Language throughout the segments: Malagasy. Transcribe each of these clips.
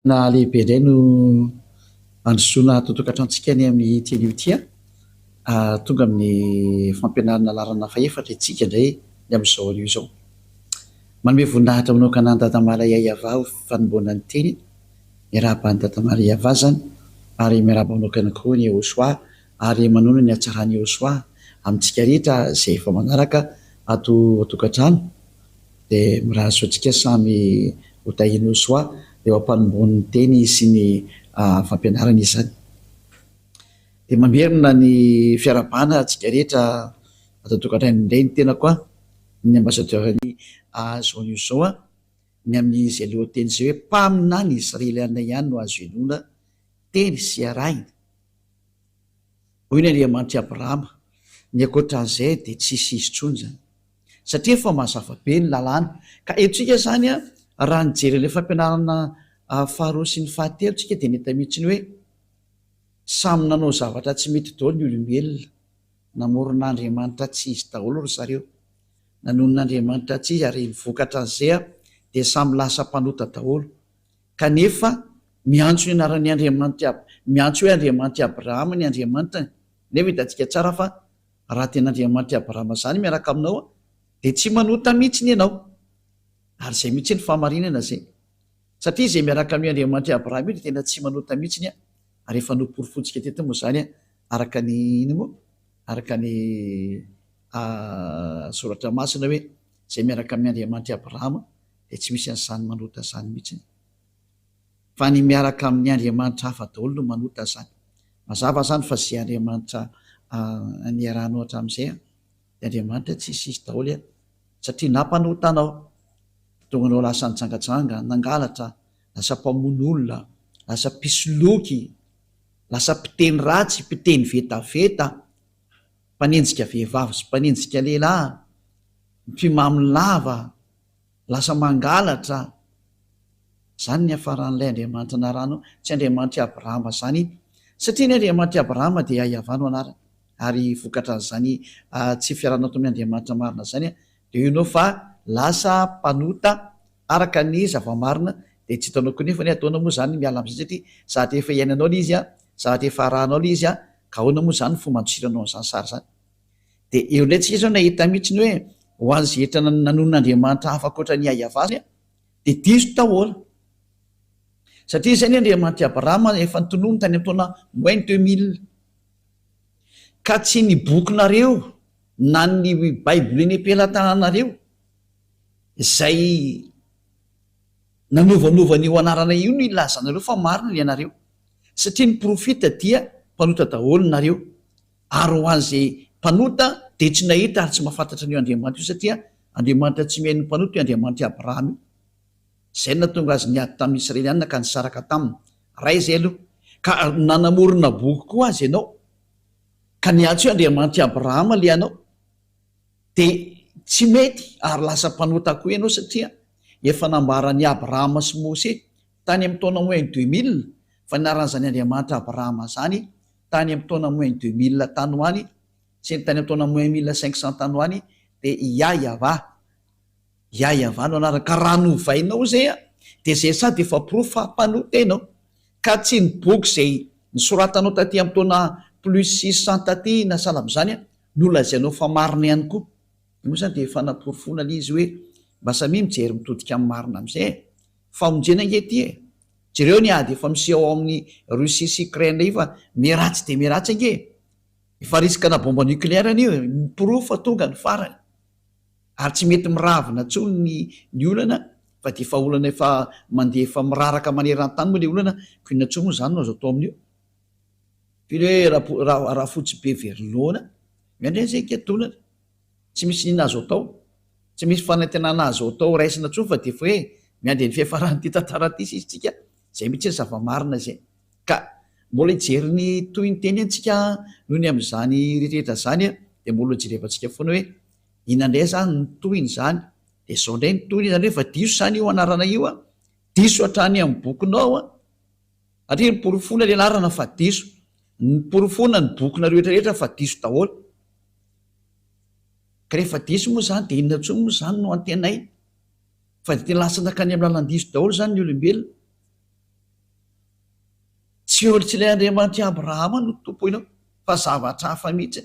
Na lehibe indray no handrosoana ato an-tokantranontsika ny amin'ity anio ity an! Tonga amin'ny fampianarana laharana fahefatra isika indray ny amin'izao anio izao. Manome voninahitra manokana an'i Dada Malaya Yavah ho fanombohana ny teny. Miarahaba an'i Dada Malaya Yavah izany ary miarahaba manokana koa an'i Yehosua ary manoana ny hatsaran'i Yehosua amintsika rehetra izay efa manaraka ato an-tokantrano. Dia mirary soa antsika samy ho tahian'i Yehosua eo am-panombohany ny teny sy ny fampianarana izany. Dia mamerina ny fiarahabana antsika rehetra ato an-tokantrano indray ny tenako an, ny ambassadeur-n'ny zone io izao an, ny amin'izay lohateny izay hoe mpaminany Israeliana ihany no azo henoina teny sy arahina. Hoy ny Andriamanitr'i Abrahama, ny ankoatran'izay dia tsisy izy intsony izany. Satria efa mazava be ny lalàna. Ka eto tsika izany an, raha nijery ilay fampianarana faharoa sy ny fahatelo tsika dia nahita mihitsy ny hoe samy nanao zavatra tsy mety daholo ny olombelona. Namorona Andriamanitra tsy izy daholo ry zareo. Nanonona Andriamanitra tsy izy ary ny vokatra an'izay an dia samy lasa mpanota daholo. Kanefa miantso ny anaran'ny Andriamanitr'i Ab, miantso hoe Andriamanitr'i Abrahama ny Andriamanitrany, nefa hitantsika tsara fa raha tena Andriamanitr'i Abrahama izany miaraka aminao dia tsy manota mihitsiny ianao. Ary izay mihitsy ny fahamarinana izay. Satria izay miaraka amin'io Andriamanitr'i Abrahama io dia tena tsy manota mihitsiny, ary efa noporofointsika teto moa izany araka ny inona moa? Araka ny soratra masina hoe izay miaraka amin'ny Andriamanitr'i Abrahama dia tsy misy an'izany manota izany mihitsy. Fa ny miaraka amin'ny Andriamanitra hafa daholo no manota izany. Mazava izany fa izay Andriamanitra niarahanao hatramin'izay dia Andriamanitra tsisy izy daholo satria na mpanota anao, tonga anao lasa nijangajanga, nangalatra, lasa mpamono olona, lasa mpisoloky, lasa mpiteny ratsy, mpiteny vetaveta, mpanenjika vehivavy sy mpanenjika lehilahy, mpimamo lava, Lasa mangalatra. Izany ny niafaran'ilay Andriamanitra narahanao. Tsy Andriamanitr'i Abrahama izany. Satria ny Andriamanitr'i Abrahama dia Yavah no anarany. Ary vokatran'izany tsy fiarahanao tamin'ny Andriamanitra marina izany dia io ianao fa lasa mpanota araka ny zava-marina dia tsy hitanao koa nefa ny ataonao moa izany miala amin'izay satria zavatra efa iainanao ilay izy, zavatra efa arahanao ilay izy ka ahoana moa izany ny fomba andosiranao an'izany sary izany. Dia eo indray tsika izao nahita mihitsy ny hoe ho an'izay rehetra nanonona Andriamanitra hafa ankoatra an'i Yavah dia diso daholo. Satria izay ny Andriamanitr'i Abrahama efa notononiny tany amin'ny taona moins deux mille. Ka tsy ny bokinareo na ny baiboly eny am-pelatananareo izay nanovanova an'io anarana io no ilazanareo fa marina ny anareo. Satria ny profita dia mpanota daholo nareo. Ary ho an'izay mpanota dia tsy nahita ary tsy mahafantatra an'io Andriamanitra io satria Andriamanitra tsy mihaino ny mpanota io Andriamanitr'i Abrahama io. Izay no nahatonga azy niady tamin'ny Israelianina ka nisaraka taminy. Ray izay aloha. Ka nanamorona boky koa aza ianao ka niantso hoe Andriamanitr'i Abrahama ilay anao dia tsy mety ary lasa mpanota koa ianao satria efa nambaran'i Abrahama sy Mose tany amin'ny taona moins 2000 fa ny anaran'izany Andriamanitra Abrahama izany tany amin'ny taona moins 2000 tany ho any sy ny tany amin'ny taona moins 1500 tany ho any dia Yah Yavah, Yah Yavah no anarany, ka raha novainao izay an, dia izay sady efa porofo fa mpanota ianao, ka tsy ny boky izay nosoratanao taty amin'ny taona plus 600 taty na sahala amin'izany an, no lazainao fa marina ihany koa, io moa izany dia fanaporofoana ilay izy hoe mba samia mijery mitodika amin'ny marina amin'izay e, famonjena ange ity e. Jereo ny ady efa miseho ao amin'ny Russie sy Ukraine io fa miharatsy dia miharatsy ange e! Efa risque-na bombe nucléaire anie io e! Miporofo fa tonga ny farany. Ary tsy mety miravina intsony ny ny olana fa dia efa olana efa mandeha efa miraraka maneran-tany moa ilay olana ko inona intsony moa izany no azo atao amin'io? Firy hoe raha raha rafotsy be very laona, miandry an'izay hikatolana. Tsy misy n'inona azo atao. Tsy misy fanantenana azo atao raisina intsony fa dia efa hoe miandry ny fiafaran'ity tantara ity sisa isika. Izay mihitsy ny zava-marina izay. Ka mbola hijery ny tohiny teny antsika noho ny amin'izany rehetrarehetra izany dia mbola ho jerevantsika foana hoe inona indray izany ny tohiny izany. Dia izao indray ny tohiny izany hoe efa diso izany io anarana io an. Diso hatrany amin'ny bokinao an. Satria niporofoina ilay anarana fa diso. Niporofoina ny bokinareo rehetrarehetra fa diso daholo. Ka rehefa diso moa izany dia inona intsony moa izany no antenaina? Fa dia tena lasa nankany amin'ny lalan-diso daholo izany ny olombelona. Tsy eo tsy ilay Andriamanitr'i Abrahama no tompoinao fa zavatra hafa mihitsy.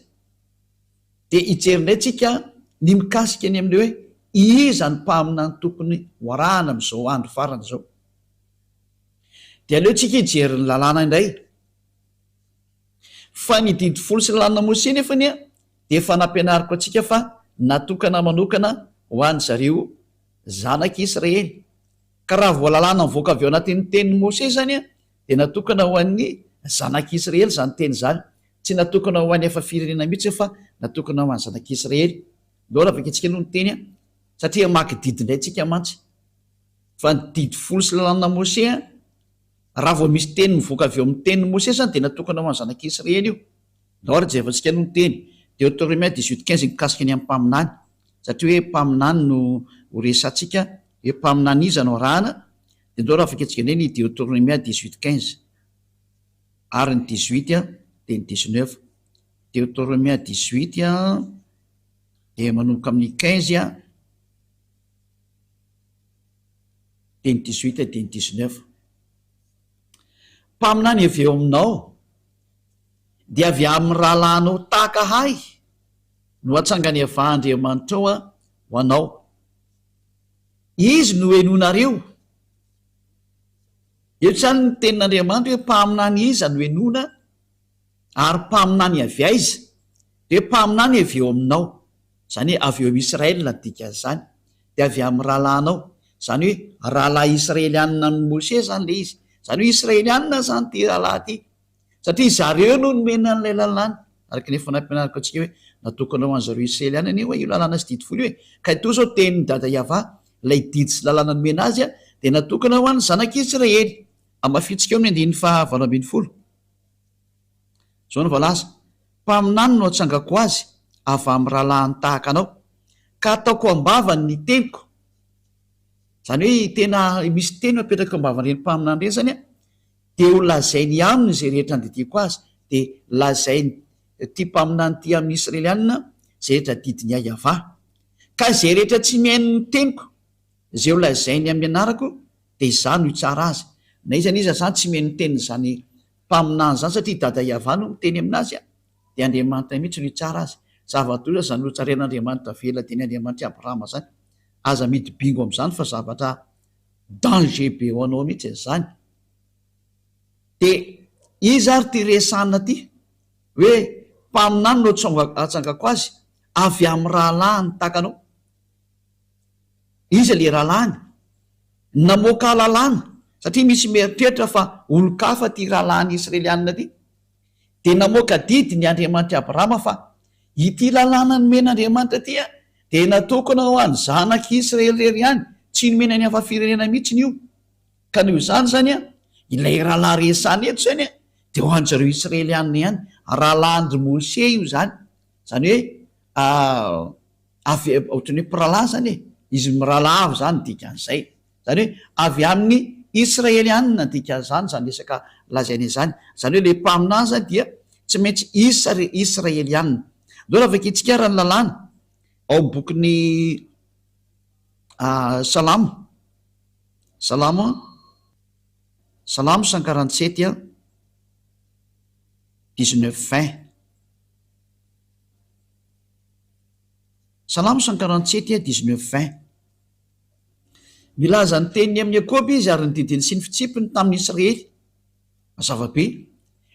Dia hijery indray tsika ny mikasika ny amin'ilay hoe iza ny mpaminany tokony ho arahana amin'izao andro farany izao. Dia aleo tsika hijery ny lalàna indray. Fa ny didy folo sy lalàna Mosesy nefa anie dia efa nampianariko antsika fa natokana manokana ho an-dry zareo zanak'i Israely. Ka raha vao lalàna mivoaka avy ao anatin'ny tenin'i Mosesy izany dia natokana ho an'ny zanak'i Israely izany teny izany. Tsy natokana ho an'ny hafa firenena mihitsy fa natokana ho an'ny zanak'i Israely. Ndao raha vakintsika aloha ny teny satria hamaky didy indray tsika mantsy. Fa ny didy folo sy lalàna Mosesy Raha vao misy teny mivoaka avy eo amin'ny tenin'i Mosesy izany dia natokana ho an'ny zanak'i Israely io. Ndao ary jerevantsika aloha ny teny. Deoteronomia 18:15 mikasika ny amin'ny mpaminany. Satria hoe mpaminany no ho resatsika, hoe mpaminany iza no arahana, dia ndao raha vakintsika indray ny Deoteronomia 18:15. Ary ny 18 dia ny 19. Deoteronomia 18 dia manomboka amin'ny 15. Dia ny 18 dia ny 19. Mpaminany avy eo aminao, dia avy amin'ny rahalahinao tahaka ahy no hatsangan'i Yavah Andriamanitrao ho anao. Izy no henoinareo. Eto izany ny tenin'Andriamanitra hoe mpaminany iza no henoina ary mpaminany avy aiza? Dia hoe mpaminany avy eo aminao. Izany hoe avy eo Israel ny dikan'izany. Dia avy amin'ny rahalahinao. Izany hoe rahalahy israelianina amin'i Mosesy izany ilay izy. Izany hoe israelianina izany ity rahalahy ity. Satria zareo no nomena an'ilay lalàna. Araka ny efa nampianariko antsika hoe natokana ho an'zareo israelianina anie hoe io lalàna sy didy folo io e. Ka itoa izao tenin'i Dada Yavah, ilay didy sy lalàna nomena azy dia natokana ho an'ny zanak'Israely. Hamafintsika eo amin'ny andininy faha 18. Izao no voalaza, Mpaminany no hatsangako azy avy amin'ny rahalahiny tahaka anao, ka hataoko am-bavany ny teniko. Izany hoe tena misy teny apetraka eo am-bavan'ireny mpaminany ireny izany an, dia ho lazainy aminy izay rehetra andidiako azy, dia lazain'ity mpaminany ity amin'ny Israelianina izay rehetra didin'i Yavah. Ka izay rehetra tsy mihaino ny teniko, izay ho lazainy amin'ny anarako, dia izaho no hitsara azy. Na iza na iza izany tsy mihaino ny tenin'izany mpaminany izany satria i Dada Yavah no miteny aminazy an, dia Andriamanitra mihitsy no hitsara azy. Zava-doza izany notsarain'Andriamanitra velona dia ny Andriamanitr'i Abrahama izany. Aza midy bingo amin'izany fa zavatra danger be ho anao mihitsy izany. Dia iza ary ity resahina ity hoe mpaminany no atsangako azy avy amin'ny rahalahiny tahaka anao? Iza le rahalahiny? Namoaka lalàna, satria misy mieritreritra fa olon-kafa ity rahalahiny Israelianina ity. Dia namoaka didy ny Andriamanitr'i Abrahama fa ity lalàna nomen'Andriamanitra ity dia natokana ho an'ny zanak'i Israely irery ihany, tsy nomena ny hafa firenena mihitsy io. Ka noho izany izany, ilay rahalahy resahina eto izany dia ho an-dry zareo Israelianina ihany, rahalahin-dry Moshe io izany, izany hoe Avy, ohatran'ny hoe mpirahalahy izany e, izy mirahalahy avy izany dikan'izay. Izany hoe avy amin'ny Israelianina dikan'izany izany resaka lazaina izany. Izany hoe ilay mpaminany izany dia tsy maintsy Isra- Israelianina. Ndao raha vakintsika ary ny lalàna ao amin'ny bokin'ny Salamo, Salamo, Salamo 147, 19 20. Salamo 147, 19, 20. Milaza ny teniny amin'i Jakoba izy ary ny didiny sy ny fitsipiny tamin'i Israely. Mazava be.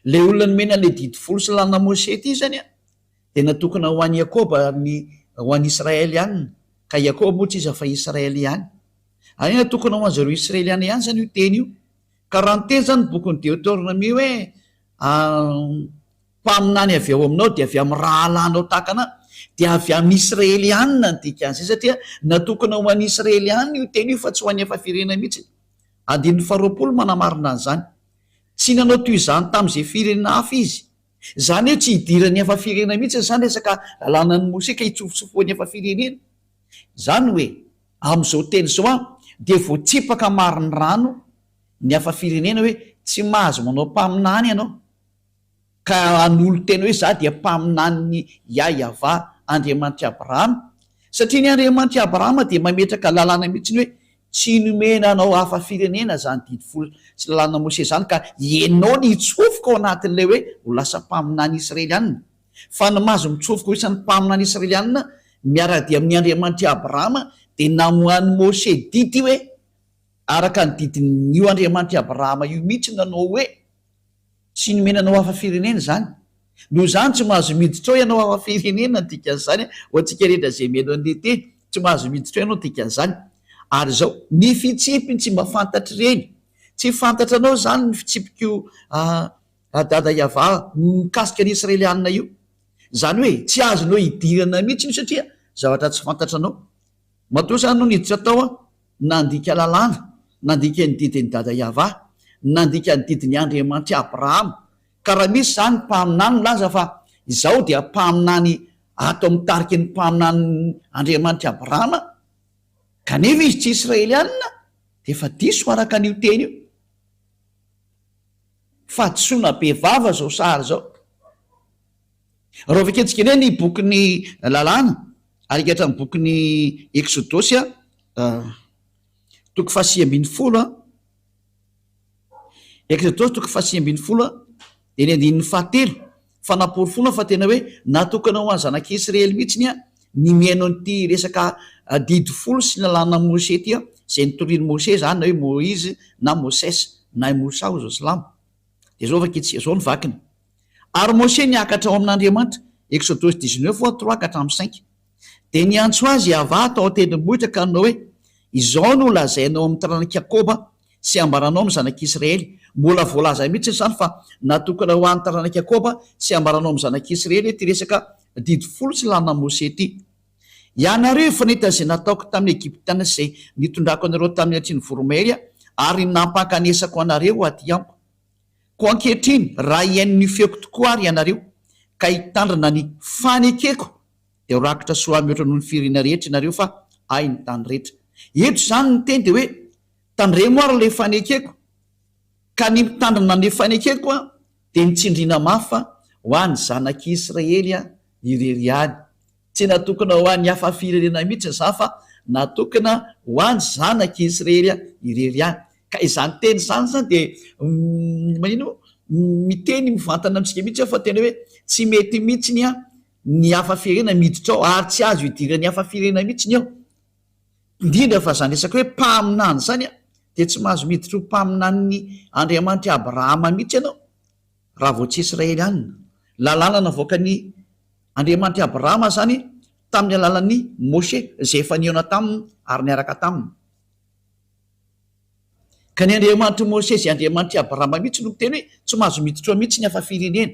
Ilay olona nomena an'ilay didy folo sy lalàna Mosesy ity izany dia natokana ho an'i Jakoba ary ny ho an'i Israely ihany. Ka Jakoba moa tsy iza fa Israely ihany. Ary natokana ho an'zareo Israeliana ihany izany io teny io. Ka raha niteny izany ny bokin'ny Deoteronomia hoe Mpaminany avy ao aminao dia avy amin'ny rahalahinao tahaka anà, dia avy amin'ny Israelianina ny dikan'izay, satria natokana ho an'ny Israelianina io teny io fa tsy ho an'ny hafa firenena mihitsy. Andininy faharoapolo manamarina an'izany. Tsy nanao toy izany tamin'izay firenena hafa izy. Izany hoe tsy hidiran'ny hafa firenena mihitsy izany resaka lalànan'i Mosesy ka hitsofotsofohan'ny hafa firenena. Izany hoe, amin'izao teny izao dia voatsipaka marinrano ny hafa firenena hoe tsy mahazo manao mpaminany ianao. Ka hanolo-tena hoe, Izaho dia mpaminanin'i Yah-Yavah, Andriamanitr'i Abrahama. Satria ny Andriamanitr'i Abrahama dia mametraka lalàna mihitsy ny hoe, Tsy nomena anao hafa firenena izany didy folo sy lalàna Mosesy izany ka ianao ny hitsofoka ao anatin'ilay hoe ho lasa mpaminany Israelianina. Fa ny mahazo mitsofoka ho isan'ny mpaminany Israelianina miara-dia amin'ny Andriamanitr'i Abrahama dia namoahan'i Mosesy didy hoe araka ny didin'io Andriamanitr'i Abrahama io mihitsy nanao hoe Tsy nomena anao hafa firenena izany. Noho izany tsy mahazo miditra ao ianao hafa firenena ny dikan'izany ho antsika rehetra izay mihaino an'ilay teny. Tsy mahazo miditra ao ianao ny dikan'izany. Ary izao, ny fitsipiny tsy mba fantatr'ireny. Tsy fantatranao izany ny fitsipik'io Dada Yavah mikasika ny Israelianina io. Izany hoe tsy azonao idirana mihitsy io satria zavatra tsy fantatranao. Matoa izany no niditra tao aho, nandika lalàna, nandika ny didin'i Dada Yavah, nandika ny didin'i Andriamanitr'i Abrahama. Ka raha misy izany mpaminany milaza fa izaho dia mpaminany ato amin'ny tariky ny mpaminanin'i Andriamanitr'i Abrahama, kanefa izy tsy Israelianina, dia efa diso araka an'io teny io. Fahadisoana be vava izao sary izao. Raha vakintsika indray ny bokin'ny Lalàna, ary ka hatramin'ny bokin'ny Eksodosy, toko fahasivy ambin'ny folo, Eksodosy toko fahasivy ambin'ny folo, dia ny andininy fahatelo, fanaporofoana fa tena hoe natokana ho an'ny zanak'Israely mihitsy ny mihaino an'ity resaka didy folo sy lalàna Moshe ity, izay notorian'i Moshe izany, na hoe Moïse na Moses na i Moussa hoy izao silamo. Dia izao vakintsika, izao no vakiny. Ary Moshe niakatra ao amin'Andriamanitra, Eksodosy dix-neuf trois ka hatramin'ny cinq. Dia niantso azy Yavah tao an-tendrombohitra ka nanao hoe, Izao no lazainao amin'ny taranak'i Jakoba sy ambaranao amin'ny zanak'Israely. Mbola voalaza mihitsy izany fa natokana ho an'ny taranak'i Jakoba sy ambaranao amin'ny zanak'Israely ity resaka didy folo sy lalàna Moshe ity. Ianareo efa nahita izay nataoko tamin'ny Egyptiana sy izay nitondrako anareo tamin'ny hatrin'ny voromahery ary nampankanesako anareo ho aty amiko. Koa ankehitriny, raha hihaino ny feoko tokoa àry ianareo, ka hitandrina ny fanekeko, dia ho rakitra soa mihoatra noho ny firenena rehetra ianareo, fa Ahy ny tany rehetra. Eto izany ny teny dia hoe, Tandremo àry ilay fanekeko. Ka ny mitandrina ny fanekeko dia ny tsindriana mafy fa ho an'ny zanak'Israely irery ihany. Tsy natokana ho an'ny hafa firenena mihitsy izany fa natokana ho an'ny zanak'i Israely irery ihany. Ka izany teny izany izany dia manino moa? Miteny mivantana amintsika mihitsy aho fa tena hoe tsy mety mihitsy ny hafa firenena miditra ao ary tsy azo idiran'ny hafa firenena mihitsy ao. Indrindra fa izany resaka hoe mpaminany izany dia tsy mahazo miditra ho mpaminanin'i Andriamanitr'i Abrahama mihitsy ianao raha vao tsy Israelianina. Lalàna navoakan'i Andriamanitr'i Abrahama izany tamin'ny alalan'i Moshe izay efa nihaona taminy ary niaraka taminy. Ka ny Andriamanitr'i Moshe izay Andriamanitr'i Abrahama mihitsy no miteny hoe tsy mahazo miditra ao mihitsy ny hafa firenena.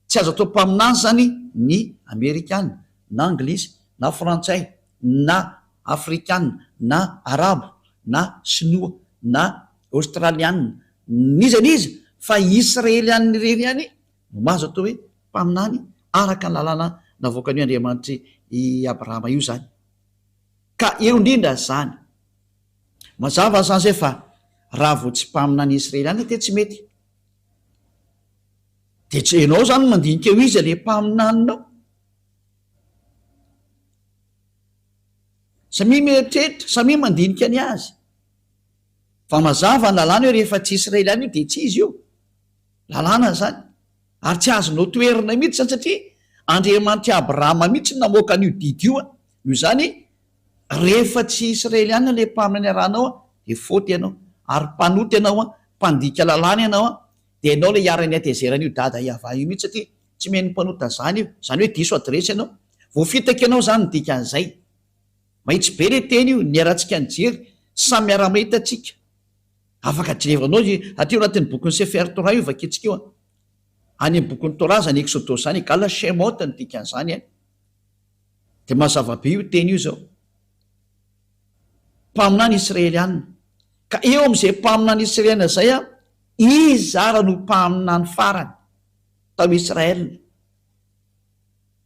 Tsy azo atao mpaminany izany ny Amerikana na Anglisy na Frantsay na Afrikana na Arabo na Sinoa na Aostraliana n'iza n'iza fa Israelianina irery ihany no mahazo atao hoe mpaminany araka ny lalàna navoakan'io Andriamanitr'i Abrahama io izany. Ka eo indrindra izany. Mazava izany izay fa raha vao tsy mpaminany Israeliana dia tsy mety. Dia tsy ianao izany no mandinika eo iza ilay mpaminaninao. Samia mieritreritra, samia mandinika ny azy. Fa mazava ny lalàna hoe rehefa tsy Israeliana io dia tsy izy io. Lalàna izany. Ary tsy azonao toherina mihitsy izany satria Andriamanitr'i Abrahama mihitsy no namoaka an'io didy io. Noho izany, rehefa tsy Israeliana ilay mpaminany arahanao dia faute ianao. Ary mpanota ianao, mpandika lalàna ianao, dia ianao ilay iharan'ny hatezeran'io dada Yavah io mihitsy satria tsy mihaino mpanota izany io. Izany hoe diso adiresy ianao. Voafitaka ianao izany ny dikan'izay. Mahitsy be ilay teny io, niarahantsika nijery, samy miara-mahita tsika. Afaka jerevanao io aty ao anatin'ny bokin'ny Sefer Torah io vakintsika io an. Any amin'ny bokin'ny Torah izany Exodosy izany, egal Shemot ny dikan'izany an. Dia mazava be io teny io izao. Mpaminany Israelianina. Ka eo amin'izay mpaminany Israelianina izay an, iza ara no mpaminany farany tao Israel?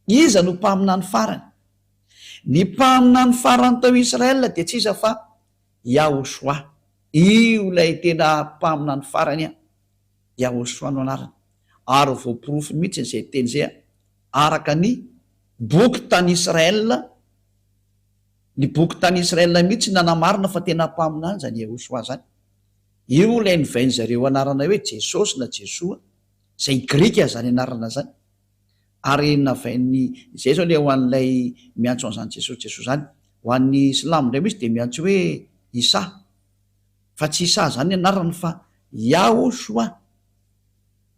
Iza no mpaminany farany? Ny mpaminany farany tao Israel dia tsy iza fa Yahoshuah. Io ilay tena mpaminany farany an! Yahoshuah no anarany. Ary voaporofo mihitsy izay teny izay araka ny boky tany Israel. Ny boky tany Israel mihitsy nanamarina fa tena mpaminany izany Yehosua izany. Io ilay novain zareo anarana hoe Jesosy na Jesoa, izay grika izany anarana izany. Ary navain'ny, izay izao ilay ho an'ilay miantso an'izany Jesosy Jesoa izany. Ho an'ny silamo indray moa izy dia miantso hoe Isa. Fa tsy Isa izany ny anarany fa Yahoshua.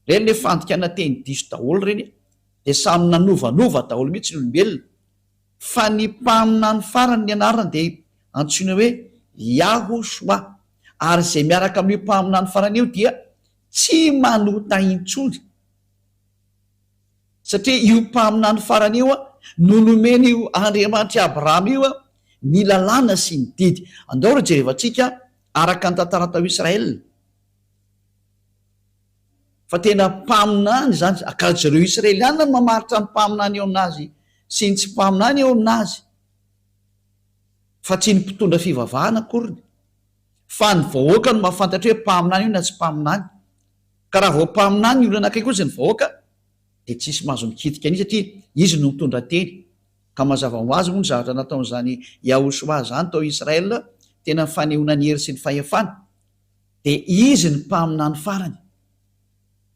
Ireny ilay fandikana teny diso daholo ireny dia samy nanovanova daholo mihitsy ny olombelona. Fa ny mpaminany farany ny anarany dia antsoina hoe Yahoshua. Ary izay miaraka amin'io mpaminany farany io dia tsy manota intsony. Satria io mpaminany farany io no nomen'io Andriamanitr'i Abrahama io ny lalàna sy ny didy. Andao ry jerevantsika araka ny tantara tao Israel. Fa tena mpaminany izany, ka zareo Israeliana no mamaritra ny mpaminany eo aminazy sy ny tsy mpaminany eo aminazy. Fa tsy ny mpitondra fivavahana akoriny. Fa ny vahoaka no mahafantatra hoe mpaminany io na tsy mpaminany. Ka raha vao mpaminany ny olona anakaiky ozy ny vahoaka dia tsisy mahazo mikitika an'izy satria izy no mitondra teny. Ka mazava ho azy moa ny zavatra nataon'izany Yahoshuah izany tao Israel tena fanehoana ny hery sy ny fahefana. Dia izy ny mpaminany farany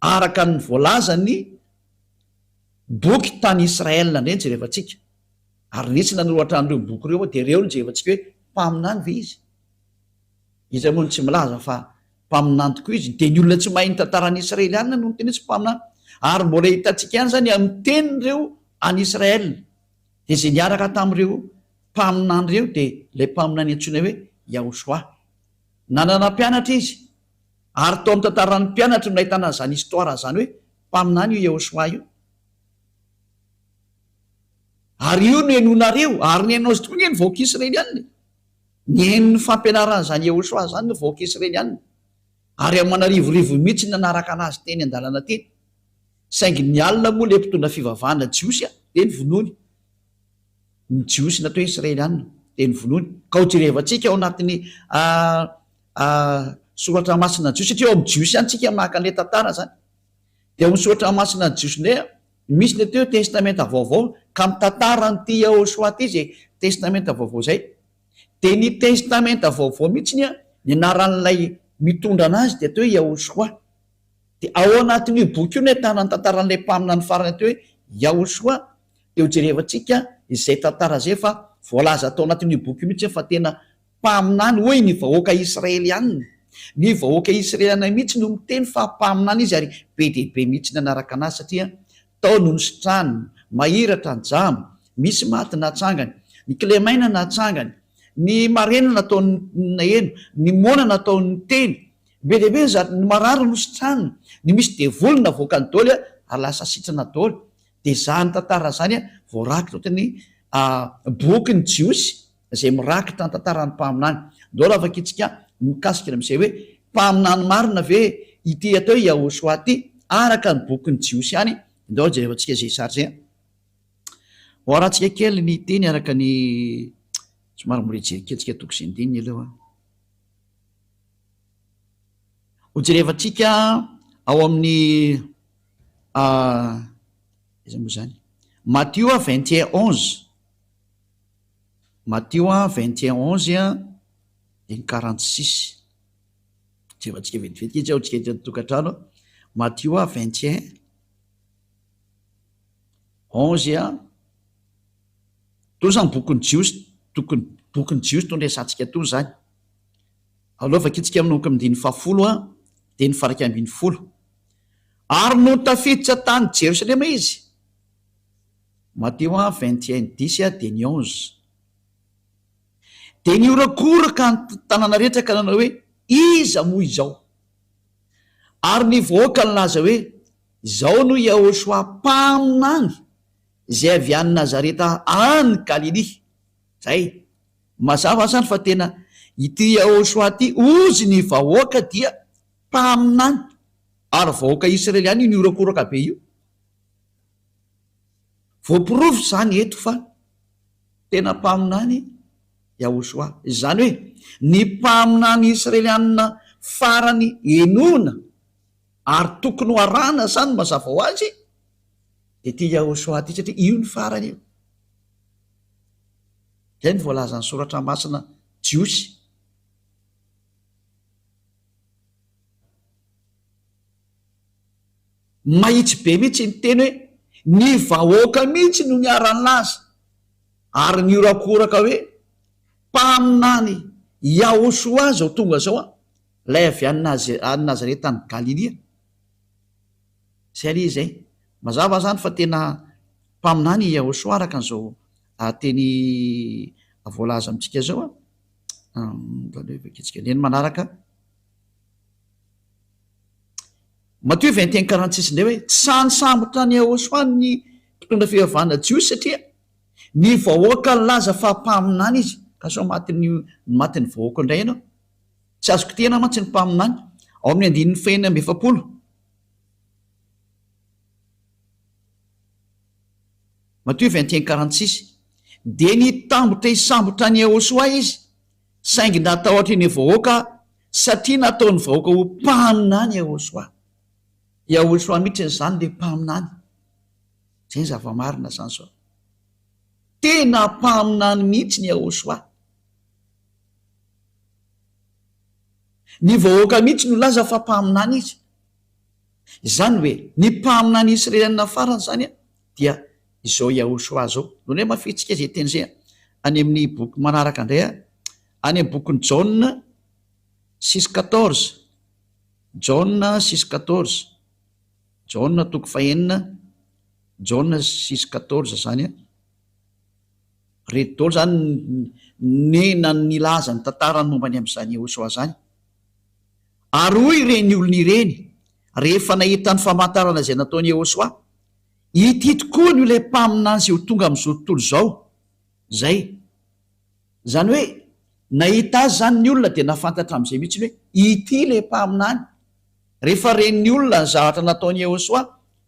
araka ny voalazan'ny boky tany Israel indray no jerevantsika. Ary nisy nanoratra an'ireo boky ireo dia ireo no jerevantsika hoe mpaminany ve izy? Iza moa no tsy milaza fa mpaminany tokoa izy? Dia ny olona tsy mahay ny tantaran'i Israeliana no miteny hoe tsy mpaminany. Ary mbola hitantsika ihany izany amin'ny tenin'ireo any Israel. Dia izay niaraka tamin'ireo mpaminany ireo dia ilay mpaminany antsoina hoe Yahoshuah. Nanana mpianatra izy. Ary tao amin'ny tantaran'ny mpianatra no nahitana an'izany histoire izany hoe mpaminany io Yahoshuah io. Ary io no henoinareo, ary nihaino azy tokoa anie ny vahoaka Israeliana e. Nihaino ny fampianaran'izany Yehoshuah izany ny vahoaka Israeliana, ary aman'arivorivony mihitsy ny nanaraka an'azy teny an-dalana teny. Saingy ny alina moa ilay mpitondra fivavahana jiosy dia novonoiny. Ny jiosy natao hoe Israeliana dia novonoiny. Ka ho jerevantsika ao anatin'ny soratra masina jiosy, satria ao amin'ny jiosy ihany tsika maka an'ilay tantara izany. Dia ao amin'ny soratra masina jiosy indray, misy ny atao hoe Testamenta Vaovao, ka mitantara an'ity Yahoshuah ity izay Testamenta Vaovao izay. Dia ny Testamenta Vaovao mihitsy ny ny anaran'ilay mitondra anazy dia atao hoe Yahoshuah. Dia ao anatin'io boky io no ahitana ny tantaran'ilay mpaminany farany atao hoe Yahoshuah, dia hojerevantsika izay tantara izay fa voalaza tao anatin'io boky io mihitsy fa tena Mpaminany, hoy ny vahoaka Israelianina. Ny vahoaka Israeliana mihitsy no miteny fa mpaminany izy ary be dia be mihitsy nanaraka anazy satria tao no nositrany, mahiratra ny jamba, misy maty natsangany, ny kilemaina natsangany, ny marenina nataony naheno, ny moana nataony niteny, be dia be ny zavatra, ny marary nositraniny, ny misy devoly navoakany daholo ary lasa sitrana daholo. Dia izany tantara izany voarakitra ao anatin'ny bokin'ny Jiosy. izay mirakitra ny tantaran'ny mpaminany. Ndao raha vakintsika mikasika ny amin'izay hoe mpaminany marina ve ity atao hoe Yahoshuah ity araka ny bokin'ny Jiosy ihany. Ndao jerevantsika izay sary izay. Ho arahantsika kely ny teny araka ny somary mbola hijery kely tsika toko sy andininy aloha. Ho jerevantsika ao amin'ny aiza moa izany? Matio 21 11. Matio a 21 11 a dia ny 46. Jerevantsika vetivety kely ao tsika eto an-tokantrano. Matio a 21 11 a. Toa izany bokin'ny Jiosy, tokony bokin'ny Jiosy no resahantsika toa izany. Aleo vakintsika manomboka amin'ny andininy fahafolo a dia ny faraika ambin'ny folo. Ary nony tafiditra tany Jerosalema izy, Matio a 21 dix a dia ny 11. Dia nihorakoraka ny tanàna rehetra ka nanao hoe, Iza moa izao? Ary ny vahoaka nilaza hoe, Izao no Yahoshuah mpaminany izay avy any Nazareta any Galilia. Izay. Mazava izany fa tena ity Yahoshuah ity, hozy ny vahoaka dia mpaminany. Ary vahoaka Israeliana io nihorakoraka be io. Voaporofo izany eto fa tena mpaminany Yahoshuah. Izany hoe ny mpaminany Israelianina farany henoina ary tokony ho arahana izany mazava ho azy dia ity Yahoshuah ity satria io ny farany io. Izay no voalazan'ny Soratra Masina jiosy. Mahitsy be mihitsy ny teny hoe ny vahoaka mihitsy no niara-nilaza ary nihorakoraka hoe mpaminany Yahoshuah izao tonga izao an, ilay avy any Nazareta any Galilia. Izay anie izay. Mazava izany fa tena mpaminany i Yahoshuah araka an'izao teny voalaza amintsika izao an. Aleo vakintsika indray ny manaraka. Matio 21 46 indray hoe tsy sahy nisambotra an'i Yahoshuah ny mpitondra fivavahana jiosy satria ny vahoaka nilaza fa mpaminany izy. Ka sao matin'ny matin'ny vahoaka indray ianao. Tsy azo kitihina mantsy ny mpaminany. Ao amin'ny andininy fahenina amby 40. Matio 21 46 Dia nitambotra hisambotra an'i Yahoshuah izy Saingy natahotra ny vahoaka satria nataon'ny vahoaka ho mpaminany Yahoshuah. Yahoshuah mihitsy izany ilay mpaminany. Izay ny zava-marina izany izao. Tena mpaminany mihitsy ny Yahoshuah. Ny vahoaka mihitsy no nilaza fa mpaminany izy. Izany hoe ny mpaminany israelianina farany izany dia izao Yahoshuah izao. Nony hoe mafitsika izay teny izay any amin'ny boky manaraka indray a, any amin'ny bokin'i Jaona six quatorze, Jaona six quatorze, Jaona toko fahenina, Jaona six quatorze izany a. Reto daholo izany ny na nilaza ny tantarany momba ny amin'izany Yahoshuah izany. Ary hoy ireny olona ireny rehefa nahita ny famantarana izay nataon'i Yahoshuah, Ity tokoa no ilay mpaminany izay ho tonga amin'izao tontolo izao. Izay. Izany hoe, nahita azy izany ny olona dia nahafantatra amin'izay mihitsy hoe, ity ilay mpaminany. Rehefa ren'ny olona ny zavatra nataon'i Yehosua,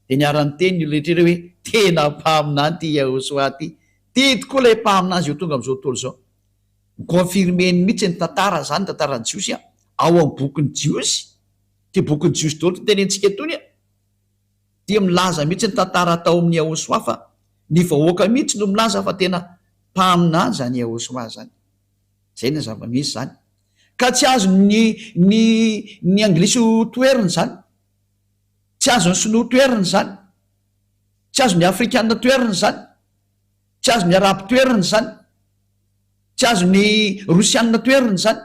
dia niara-niteny ny olona rehetra ireo hoe, tena mpaminany ity Yehosua ity. Ity tokoa ilay mpaminany izay ho tonga amin'izao tontolo izao. Mi-confirmer-ny mihitsy ny tantara izany, ny tantaran'ny Jiosy, ao amin'ny bokin'ny Jiosy. Ity bokin'ny Jiosy daholo ity tenentsika itony. Dia milaza mihitsy ny tantara tao amin'i Yahoshuah fa ny vahoaka mihitsy no milaza fa tena mpaminany izany Yahoshuah izany. Izay ny zava-misy izany. Ka tsy azon'ny ny ny anglisy ho toherina izany. Tsy azon'ny sinoa toherina izany. Tsy azon'ny afrikana toherina izany. Tsy azon'ny arabo toherina izany. Tsy azon'ny rosiana toherina izany.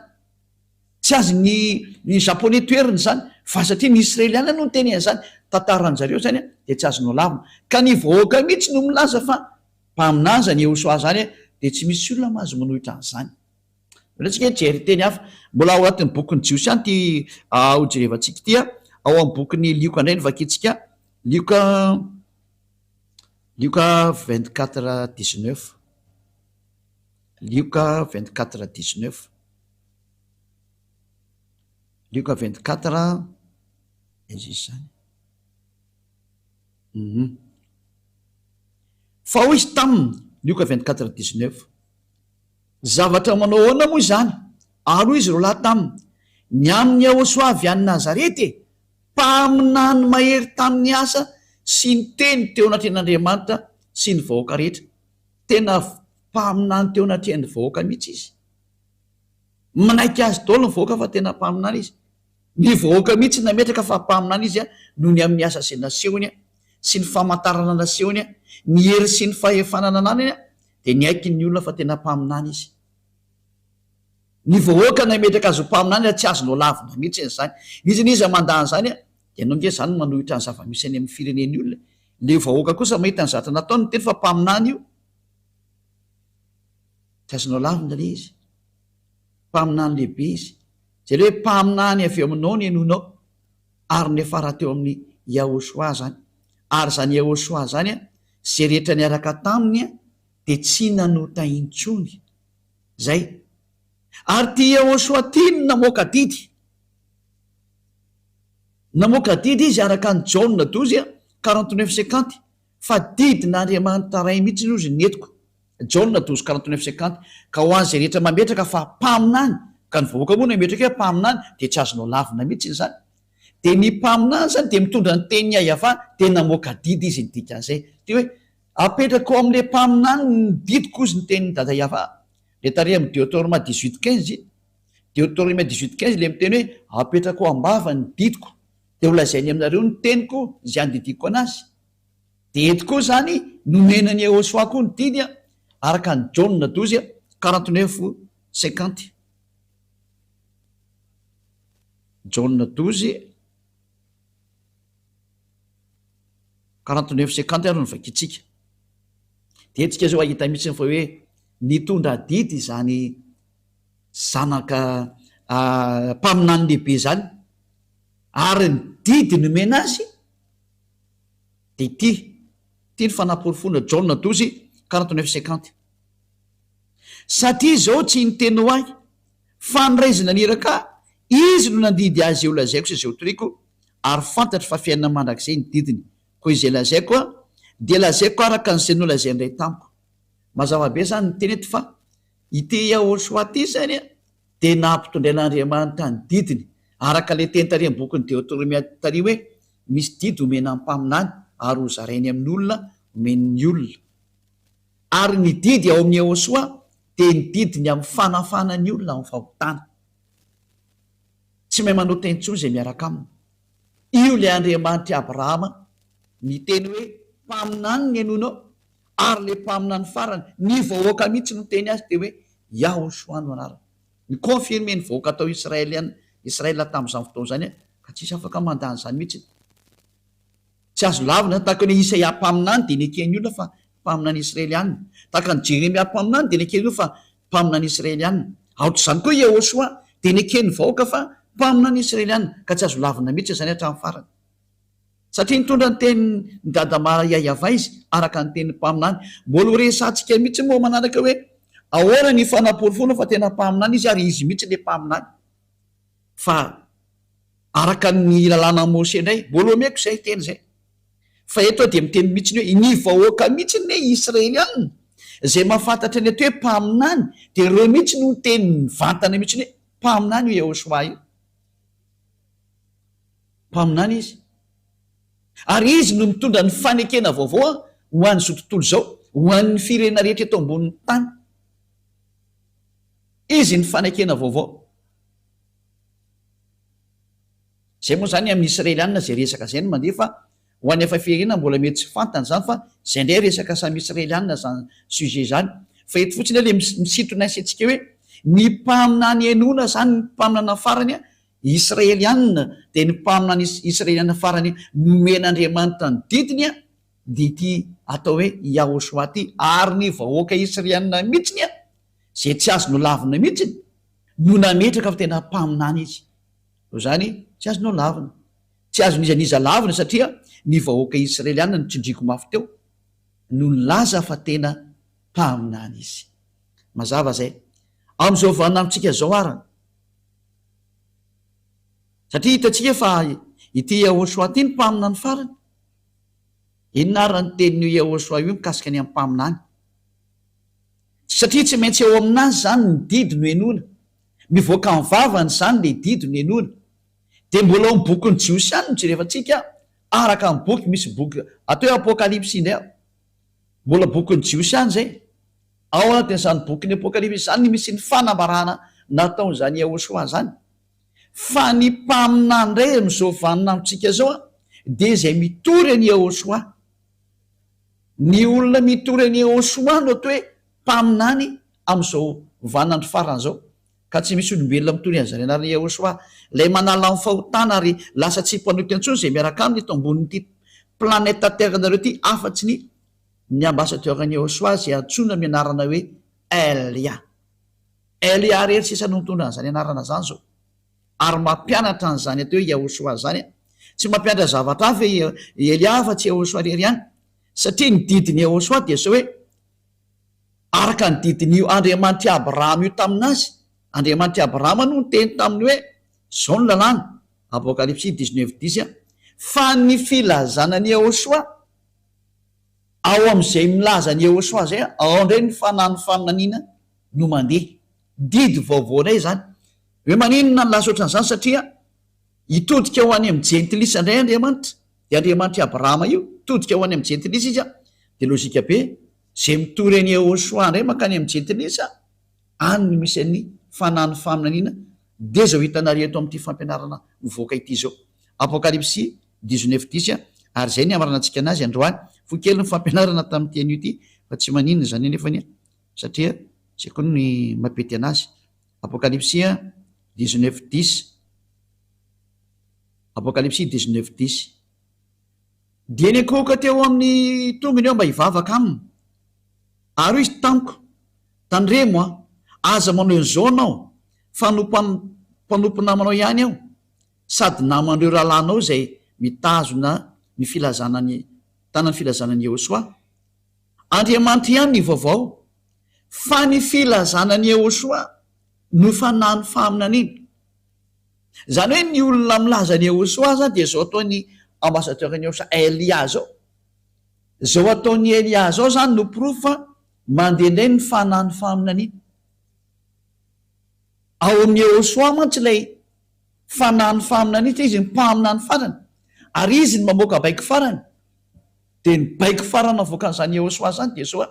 Tsy azon'ny ny japonais toherina izany. Fa satria ny israeliana no niteny an'izany, tantaran-jareo izany dia tsy azonao lavina. Ka ny vahoaka mihitsy no milaza fa mpaminany izany Yehosua izany dia tsy misy olona mahazo manohitra an'izany. Aleo tsika hijery teny hafa. Mbola ao anatin'ny bokin'ny Jiosy ihany ity hojerevantsika ity. Ao amin'ny bokin'ny Lioka indray no vakintsika. Lioka Lioka 24 19. Lioka 24 19. Lioka 24 aiza izy izany? Hum. Fa hoy izy taminy, Lioka 24 19, Zavatra manao ahoana moa izany? Ary hoy izy roalahy taminy, Ny amin'i Yahoshuah avy any Nazareta e, mpaminany mahery tamin'ny asa sy ny teny teo anatrehan'Andriamanitra sy ny vahoaka rehetra. Tena mpaminany teo anatrehan'ny vahoaka mihitsy izy. Manaiky azy daholo ny vahoaka fa tena mpaminany izy. Ny vahoaka mihitsy nametraka fa mpaminany izy noho ny amin'ny asa izay nasehony sy ny famantarana nasehony, ny hery sy ny fahefana nananany dia niaiky ny olona fa tena mpaminany izy. Ny vahoaka nametraka azy ho mpaminany ary tsy azonao lavina mihitsy an'izany. N'iza n'iza mandà an'izany dia ianao ange izany manohitra ny zava-misy any amin'ny firenen'ny olona. Ilay vahoaka kosa mahita ny zavatra nataony miteny fa mpaminany io. Tsy azonao lavina ilay izy. Mpaminany lehibe izy. Izay ilay hoe mpaminany avy eo aminao ny henoinao. Ary niafara teo amin'i Yahoshuah izany. Ary izany Yahoshuah izany, izay rehetra niaraka taminy dia tsy nanota intsony. Izay. Ary ity Yahoshuah ity no namoaka didy. Namoaka didy izy araka an'i Jaona douze, 49 50, fa didin'Andriamanitra Ray mihitsy hozy ny entiko. Jaona douze 49 50, ka ho an'izay rehetra mametraka fa mpaminany, ka ny vahoaka moa nametraka hoe mpaminany, dia tsy azonao lavina mihitsy izany. Dia ny mpaminany izany dia mitondra ny tenin'i Yavah, dia namoaka didy izy ny dikan'izay. Dia hoe, apetrako ao amin'ilay mpaminany ny didiko hozy ny tenin'i Dada Yavah. Le tary amin'ny Deuteronoma 18 15, Deuteronome 18 15 le miteny hoe apetrako am-bava ny didiko dia ho lazainy aminareo ny teniko izay andidiako anazy. Dia eto koa izany nomena an'i Yehosua koa ny didy araka an'i Jaona 12 49 50. Jaona 12 49 50 ary no vakintsika. Dia etsika izao hahita mihitsy fa hoe nitondra adidy izany zanaka mpaminany lehibe izany ary ny didy nomena azy dia ity, ity ny fanaporofoana Jaona 12 49 50. Satria izao tsy niteny ho ahy, fa ny Ray izay naniraka ahy, Izy no nandidy ahy izay holazaiko sy izay hotoriko, ary fantatro fa fiainana mandrakizay ny didiny. Koa izay lazaiko dia lazaiko araka an'izay nolazain'ny Ray tamiko. Mazava be izany ny teny eto fa ity Yahoshuah ity izany dia nampitondrain'Andriamanitra ny didiny, araka ilay teny tary amin'ny bokin'ny Deoteronomia tary hoe misy didy omena ny mpaminany ary hozarainy amin'ny olona omeny ny olona. Ary ny didy ao amin'i Yahoshuah dia ny didiny amin'ny fanafana ny olona amin'ny fahotana. Tsy mahay manota intsony izay miaraka aminy. Io ilay Andriamanitr'i Abrahama niteny hoe mpaminany ny henoinao, ary ilay mpaminany farany, ny vahoaka mihitsy no niteny azy dia hoe Yahoshuah no anarany. Ni-confirmer ny vahoaka tao Israel Israel tamin'izany fotoana izany ka tsisy afaka mandà an'izany mihitsy. Tsy azo lavina izany, tahaka ny hoe Isaia mpaminany dia neken'ny olona fa mpaminany Israeliana. Tahaka an'i Jeremia mpaminany dia neken'ny olona fa mpaminany Israeliana. Aotr'izany koa i Yehosua dia neken'ny vahoaka fa mpaminany Israeliana, ka tsy azo lavina mihitsy izany hatramin'ny farany. Satria nitondra ny tenin'i Dada Maria Yavah izy, araka ny tenin'ny mpaminany. Mbola ho resahantsika mihitsy moa manaraka hoe ahoana ny fanaporofoana fa tena mpaminany izy ary izy mihitsy ilay mpaminany. Fa araka ny lalànan'i Mose indray, mbola omeko izay teny izay. Fa eto aho dia miteny mihitsy ny hoe ny vahoaka mihitsy anie Israelianina izay mahafantatra ny atao hoe mpaminany dia ireo mihitsy no niteny mivantana mihitsy hoe mpaminany io Yehoshuah io. Mpaminany izy. Ary izy no mitondra ny fanekena vaovao ho an'izao tontolo izao, ho an'ny firenena rehetra eto ambonin'ny tany. Izy ny fanekena vaovao. Izay moa izany amin'ny Israelianina izay resaka izay no mandeha fa ho an'ny hafa firenena mbola mety tsy fantany izany fa izay indray resaka samy Israelianina izany sujet izany fa eto fotsiny aho le misintona ny saintsika hoe ny mpaminany henoina izany ny mpaminana farany Israelianina dia ny mpaminany Israelianina farany nomen'Andriamanitra ny didiny dia ity atao hoe Yahoshuah ity ary ny vahoaka Israelianina mihitsiny izay tsy azo nolavina mihitsiny no nametraka fa tena mpaminany izy. Noho izany, tsy azonao lavina. Tsy azon'iza n'iza lavina satria ny vahoaka Israeliana no tsindriako mafy teo no nilaza fa tena mpaminany izy. Mazava izay. Amin'izao vaninandrontsika izao arany. Satria hitantsika fa ity Yahoshuah ity no mpaminany farany. Inona ary ny tenin'io Yahoshuah io mikasika ny amin'ny mpaminany? Satria tsy maintsy eo aminazy izany ny didy no henoina. Mivoaka amin'ny vavany izany ilay didy no henoina. Dia mbola ao amin'ny bokin'ny Jiosy ihany no jerevantsika, araka ny boky, misy boky atao hoe Apokalypsy indray ao. Mbola bokin'ny Jiosy ihany izay. Ao anatin'izany bokin'ny Apokalypsy izany no misy ny fanambarana nataon'izany Yahoshuah izany. Fa ny mpaminany indray amin'izao vaninandrontsika izao dia izay mitory an'i Yahoshuah. Ny olona mitory an'i Yehoshuah no atao hoe mpaminany amin'izao vaninandro farany izao, ka tsy misy olombelona mitory an'izany anaran'i Yehoshuah, ilay manala ny fahotana ary lasa tsy mpanota intsony izay miaraka aminy eto ambonin'ity planète terre-nareo ity afa-tsy ny ny ambassadeur-n'i Yehoshuah izay antsoina amin'ny anarana hoe Elia. Elia irery sisa no mitondra an'izany anarana izany izao. Ary mampianatra an'izany atao hoe Yahoshuah izany. Tsy mampianatra zavatra hafa i Elia afa-tsy Yahoshuah irery ihany. Satria ny didin'i Yahoshuah dia izao hoe, araka ny didin'io Andriamanitr'i Abrahama io tamin'azy, Andriamanitr'i Abrahama no niteny taminy hoe, izao ny lalàna, Apokalypsy dix-neuf dix, fa ny filazana an'i Yahoshuah, ao amin'izay milaza an'i Yahoshuah izay, ao indray ny fanahin'ny faminaniana no mandeha. Didy vaovao indray izany. Hoe maninona no lasa ohatran'izany? Satria hitodika ho any amin'ny jentilisa indray Andriamanitra, dia Andriamanitr'i Abrahama io, hitodika ho any amin'ny jentilisa izy, dia lojika be, izay mitory an'i Yehoshuah indray mankany amin'ny jentilisa, Any no misy an'ny fanahin'ny faminaniana dia izao hitanareo eto amin'ity fampianarana mivoaka ity izao. Apokalypsy dix-neuf dix ary izay ny hamaranantsika anazy androany. Fohy kely ny fampianarana tamin'ity anio ity fa tsy maninona izany anefany satria izay koa ny mampety anazy. Apokalypsy dix-neuf dix. Apokalypsy dix-neuf dix. Dia niankohoka teo amin'ny tongony aho mba hivavaka aminy. Ary hoy izy tamiko, Tandremo an! Aza manao an'izao anao, fa mpanompo namanao ihany aho, sady naman'ireo rahalahinao izay mitazona ny filazana ny tana ny filazana an'i Yehosua. Andriamanitra ihany ny vaovao, fa ny filazana an'i Yehosua no fanahin'ny faminaniana. Izany hoe ny olona milaza an'i Yehosua izany dia izao ataon'ny ambassadeur-n'i Yehosua Elia izao. Izao ataon'i Elia izao izany no porofo fa mandeha indray ny fanahin'ny faminaniana. Ao amin'i Yehosua mantsy ilay fanahin'ny faminaniana satria izy ny mpaminany farany ary izy no mamoaka baiko farany. Dia ny baiko farany navoakan'izany Yehosua izany dia izao,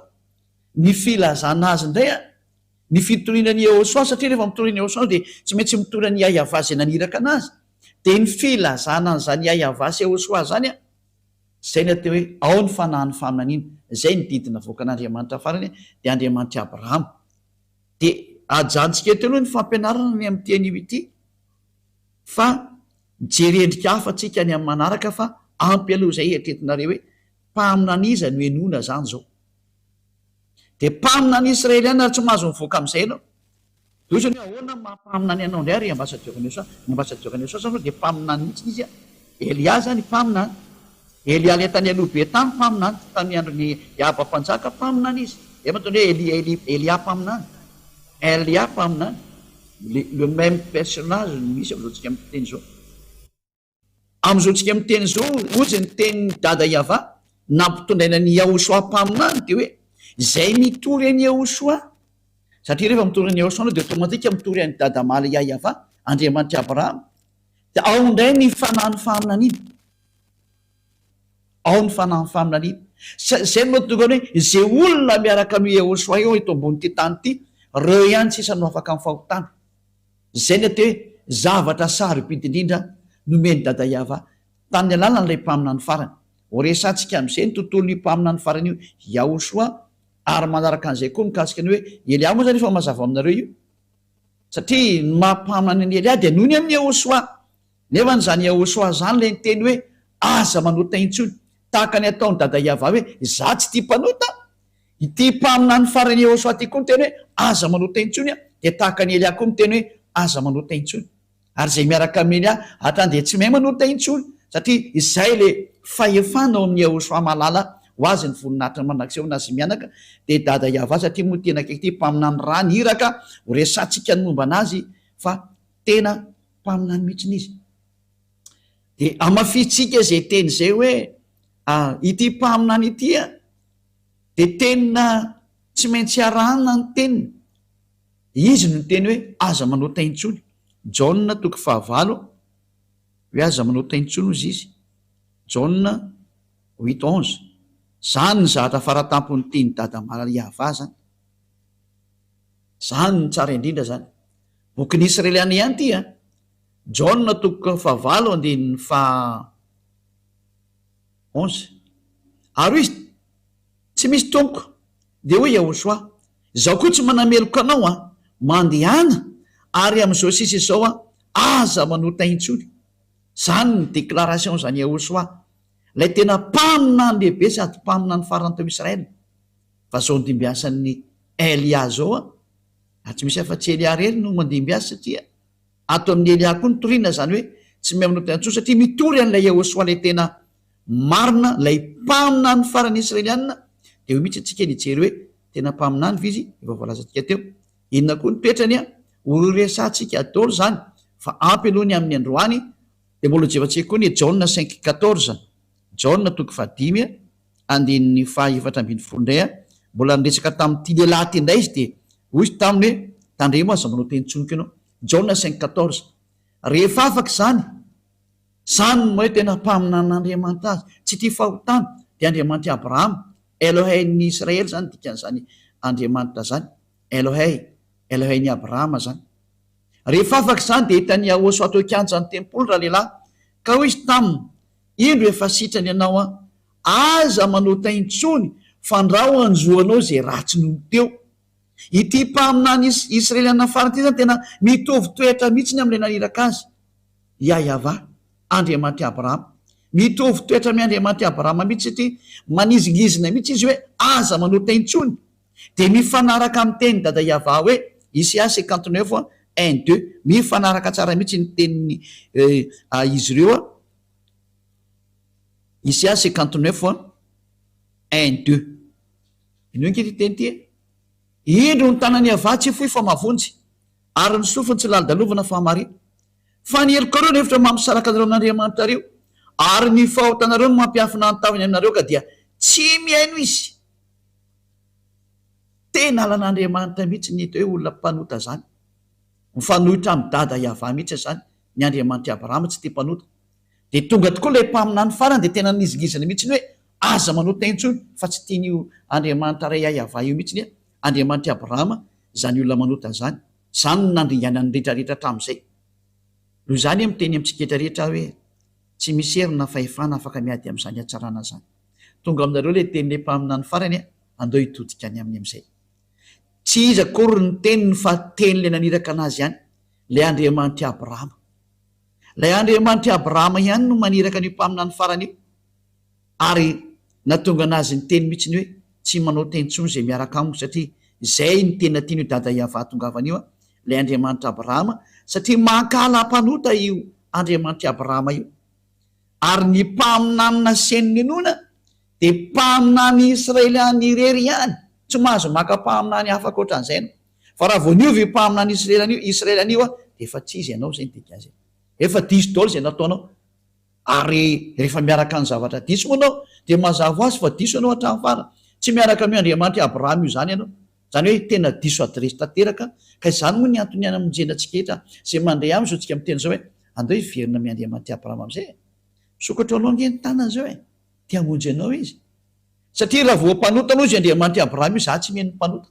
ny filazana azy indray an, ny fitoriana an'i Yehosua, satria rehefa mitory an'i Yehosua dia tsy maintsy mitory an'i Yahyahavah izay naniraka anazy. Dia ny filazana an'izany Yahyahavah sy Yehosua izany an, Izay ny atao hoe ao ny fanahin'ny faminaniana. Izay ny didy navoakan'Andriamanitra farany dia Andriamanitr'i Abrahama. Dia ajanontsika eto aloha ny fampianarana ny amin'ity anio ity fa mijery endrika hafa tsika any amin'ny manaraka fa ampy aloha izay eritreretinareo hoe mpaminany iza no henoina izany izao. Dia mpaminany israeliana ary tsy mahazo mivoaka amin'izay ianao. Dia ohatrany hoe ahoana ny maha mpaminany anao indray ry ambassadeur ny USA? Ny ambassadeur ny USA zany dia mpaminany mihitsy izy a! Elia zany mpaminany. Elia ilay tany aloha be tany mpaminany, tamin'ny andron'i Ahaba mpanjaka mpaminany izy. Izay mahatonga hoe Elia, Elia, Elia mpaminany. Elia mpaminany. Le, le même personnage no misy amin'izao tsika miteny izao. Amin'izao tsika miteny izao, hozy ny tenin'i Dada Yavah nampitondraina an'i Yahoshuah mpaminany dia hoe, izay mitory an'i Yahoshuah, satria rehefa mitory an'i Yahoshuah anao dia automatique mitory an'i Dada Malaya Yavah, Andriamanitr'i Abrahama, dia ao indray ny fanahin'ny faminaniana. Ao ny fanahin'ny faminaniana. Izay no mahatonga ny hoe, izay olona miaraka amin'i Yahoshuah eo eto ambonin'ity tany ity, ireo ihany sisa no afaka amin'ny fahotana. Izay ny atao hoe zavatra sarobidy indrindra nomen'i Dada Yava tamin'ny alalan'ilay mpaminany farany. Horesahantsika amin'izay ny tontolon'io mpaminany farany io, Yahoshua, ary manaraka an'izay koa mikasika ny hoe Elia moa izany efa mazava aminareo io. Satria ny maha mpaminany an'i Elia dia noho ny amin'i Yahoshua. Nefa izany Yahoshua izany ilay niteny hoe aza manota intsony. Tahaka ny ataon'i Dada Yava hoe izaho tsy tia mpanota. Ity mpaminany farany Yehosua ity koa miteny hoe, Aza manota intsony, dia tahaka an'i Elia koa miteny hoe, Aza manota intsony. Ary izay miaraka amin'i Elia hatrany dia tsy mahay manota intsony, satria izay ilay fahefana ao amin'i Yehosua mahalala ho azy ny voninahitra mandrakizay ho an'azy mianaka, dia Dada Yavah, satria moa tena akaiky ity mpaminany ra ny iraka, ho resahantsika ny momba an'azy fa tena mpaminany mihitsy izy. Dia hamafisintsika izay teny izay hoe, ity mpaminany ity an, Dia tena tsy maintsy arahana ny teniny. Izy no niteny hoe aza manota intsony. Jaona toko fahavalo hoe aza manota intsony hozy izy. Jaona huit onze. Zany ny zahatra faratampon'ny tian'i Dada Maria Yavah zany. Zany no tsara indrindra zany. Bokin'ny Israeliana ihany ity an. Jaona toko fahavalo andininy faha onze. Ary hoy izy, Tsy misy tompoko. Dia hoy Yahoshuah, Izaho koa tsy manameloka anao an! Mandehana, ary amin'izao sisa izao an, aza manota intsony. Izany ny déclaration izany Yahoshuah, ilay tena mpaminany lehibe sady mpaminany farany tao Israël. Fa izao ndimbiasan'i Elia izao an, ary tsy misy afa-tsy Elia irery no mandimby azy satria ato amin'i Elia koa ny toriana izany hoe tsy mahay manota intsony satria mitory an'ilay Yahoshuah ilay tena Marina ilay mpaminany farany Israelianina dia eo mihitsy antsika ny hijery hoe tena mpaminany ve izy efa voalazantsika teo inona koa ny toetrany an ho resahantsika daholo izany fa ampy aloha ny amin'ny androany dia mbola hojevantsika koa ny Jaona cinq quatorze Jaona toko fahadimy andininy faha 14 indray an mbola niresaka tamin'ity lehilahy ity indray izy dia hoy izy taminy hoe tandremo aza manao teny tsoniko ianao Jaona cinq quatorze rehefa afaka izany Izany no hoe tena mpaminan'Andriamanitra azy. Tsy tia fahotana, dia Andriamanitr'i Abrahama. Elohei-n'ny Israely izany dikan'izany Andriamanitra izany. Elohei. Elohain'i Abrahama izany. Rehefa afaka izany dia hitan'i Yahoshuah teo an-kianjan'ny tempoly ralehilahy, ka hoy izy taminy, Indro efa sitrana ianao an! Aza manota intsony, fandrao hanjo anao izay ratsy nony teo. Ity mpaminany Israeliana farany ity izany tena mitovy toetra mihitsy amin'ilay naniraka azy, Yahyahavah, Andriamanitr'i Abrahama. Mitovy toetra amin'i Andriamanitr'i Abrahama mihitsy satria manizingizina mihitsy izy hoe aza manota intsony. Dia mifanaraka amin'ny tenin'i Dada Yahvah hoe, Isaia 59, un, deux. Mifanaraka tsara mihitsy ny tenin'ny izy ireo. Isaia 59, un, deux. Henoy ange ity teny ity e! Indro ny tanan'i Yavah tsy fohy fa mahavonjy, ary ny sofiny tsy lalodalovana fa mahare. Fa ny helokareo no efitra mampisaraka anareo amin'Andriamanitrareo, ary ny fahotanareo no mampiafina ny tavany aminareo ka dia tsy mihaino Izy. Tena halan'Andriamanitra mihitsy ny hita hoe olona mpanota izany. Mifanohitra amin'i Dada Yavah mihitsy izany, ny Andriamanitr'i Abrahama tsy tia mpanota. Dia tonga tokoa ilay mpaminany farany dia tena nihizingizina mihitsy hoe aza manota intsony fa tsy tian'io Andriamanitra Ray Yavah io mihitsy ny Andriamanitr'i Abrahama izany olona manota izany. Izany no nandringanany ny rehetra rehetra hatramin'izay. Noho izany miteny amintsika rehetra rehetra aho hoe tsy misy hery na fahefana afaka miady amin'izany hatsarana izany. Tonga aminareo ilay tenin'ilay mpaminany farany andao hitodika any aminy amin'izay. Tsy iza akory ny teniny fa tenin'ilay naniraka an'azy ihany, ilay Andriamanitr'i Abrahama. Ilay Andriamanitr'i Abrahama ihany no maniraka an'io mpaminany farany io, ary nahatonga an'azy niteny mihitsy ny hoe, tsy manao teny intsony izay miaraka amiko satria izay no tena tian'io Dada Yavah tongavana io, ilay Andriamanitr'i Abrahama, satria mankahala mpanota io Andriamanitr'i Abrahama io. Ary ny mpaminany nasainy ninoana dia mpaminany Israeliana irery ihany, tsy mahazo maka mpaminany hafa ankoatran'izay ianao. Fa raha vao niova io mpaminany Israeliana io, Israeliana io, dia efa tsy izy ianao izay ny dikan'izay. Efa diso daholo izay nataonao. Ary rehefa miaraka ny zavatra diso moa ianao, dia mazava ho azy fa diso ianao hatramin'ny farany. Tsy miaraka amin'io Andriamanitr'i Abrahama io izany ianao. Izany hoe tena diso adiresy tanteraka. Ka izany moa ny antony hamonjena antsika rehetra izay mandre aminy izao tsika miteny izao hoe, andao hiverina amin'i Andriamanitr'i Abrahama amin'izay e. Misokatra ho anao ange ny tanany izao e. Te hamonjy anao izy. Satria raha vao mpanota aloha izy Andriamanitr'i Abrahama io, izaho tsy mino ny mpanota.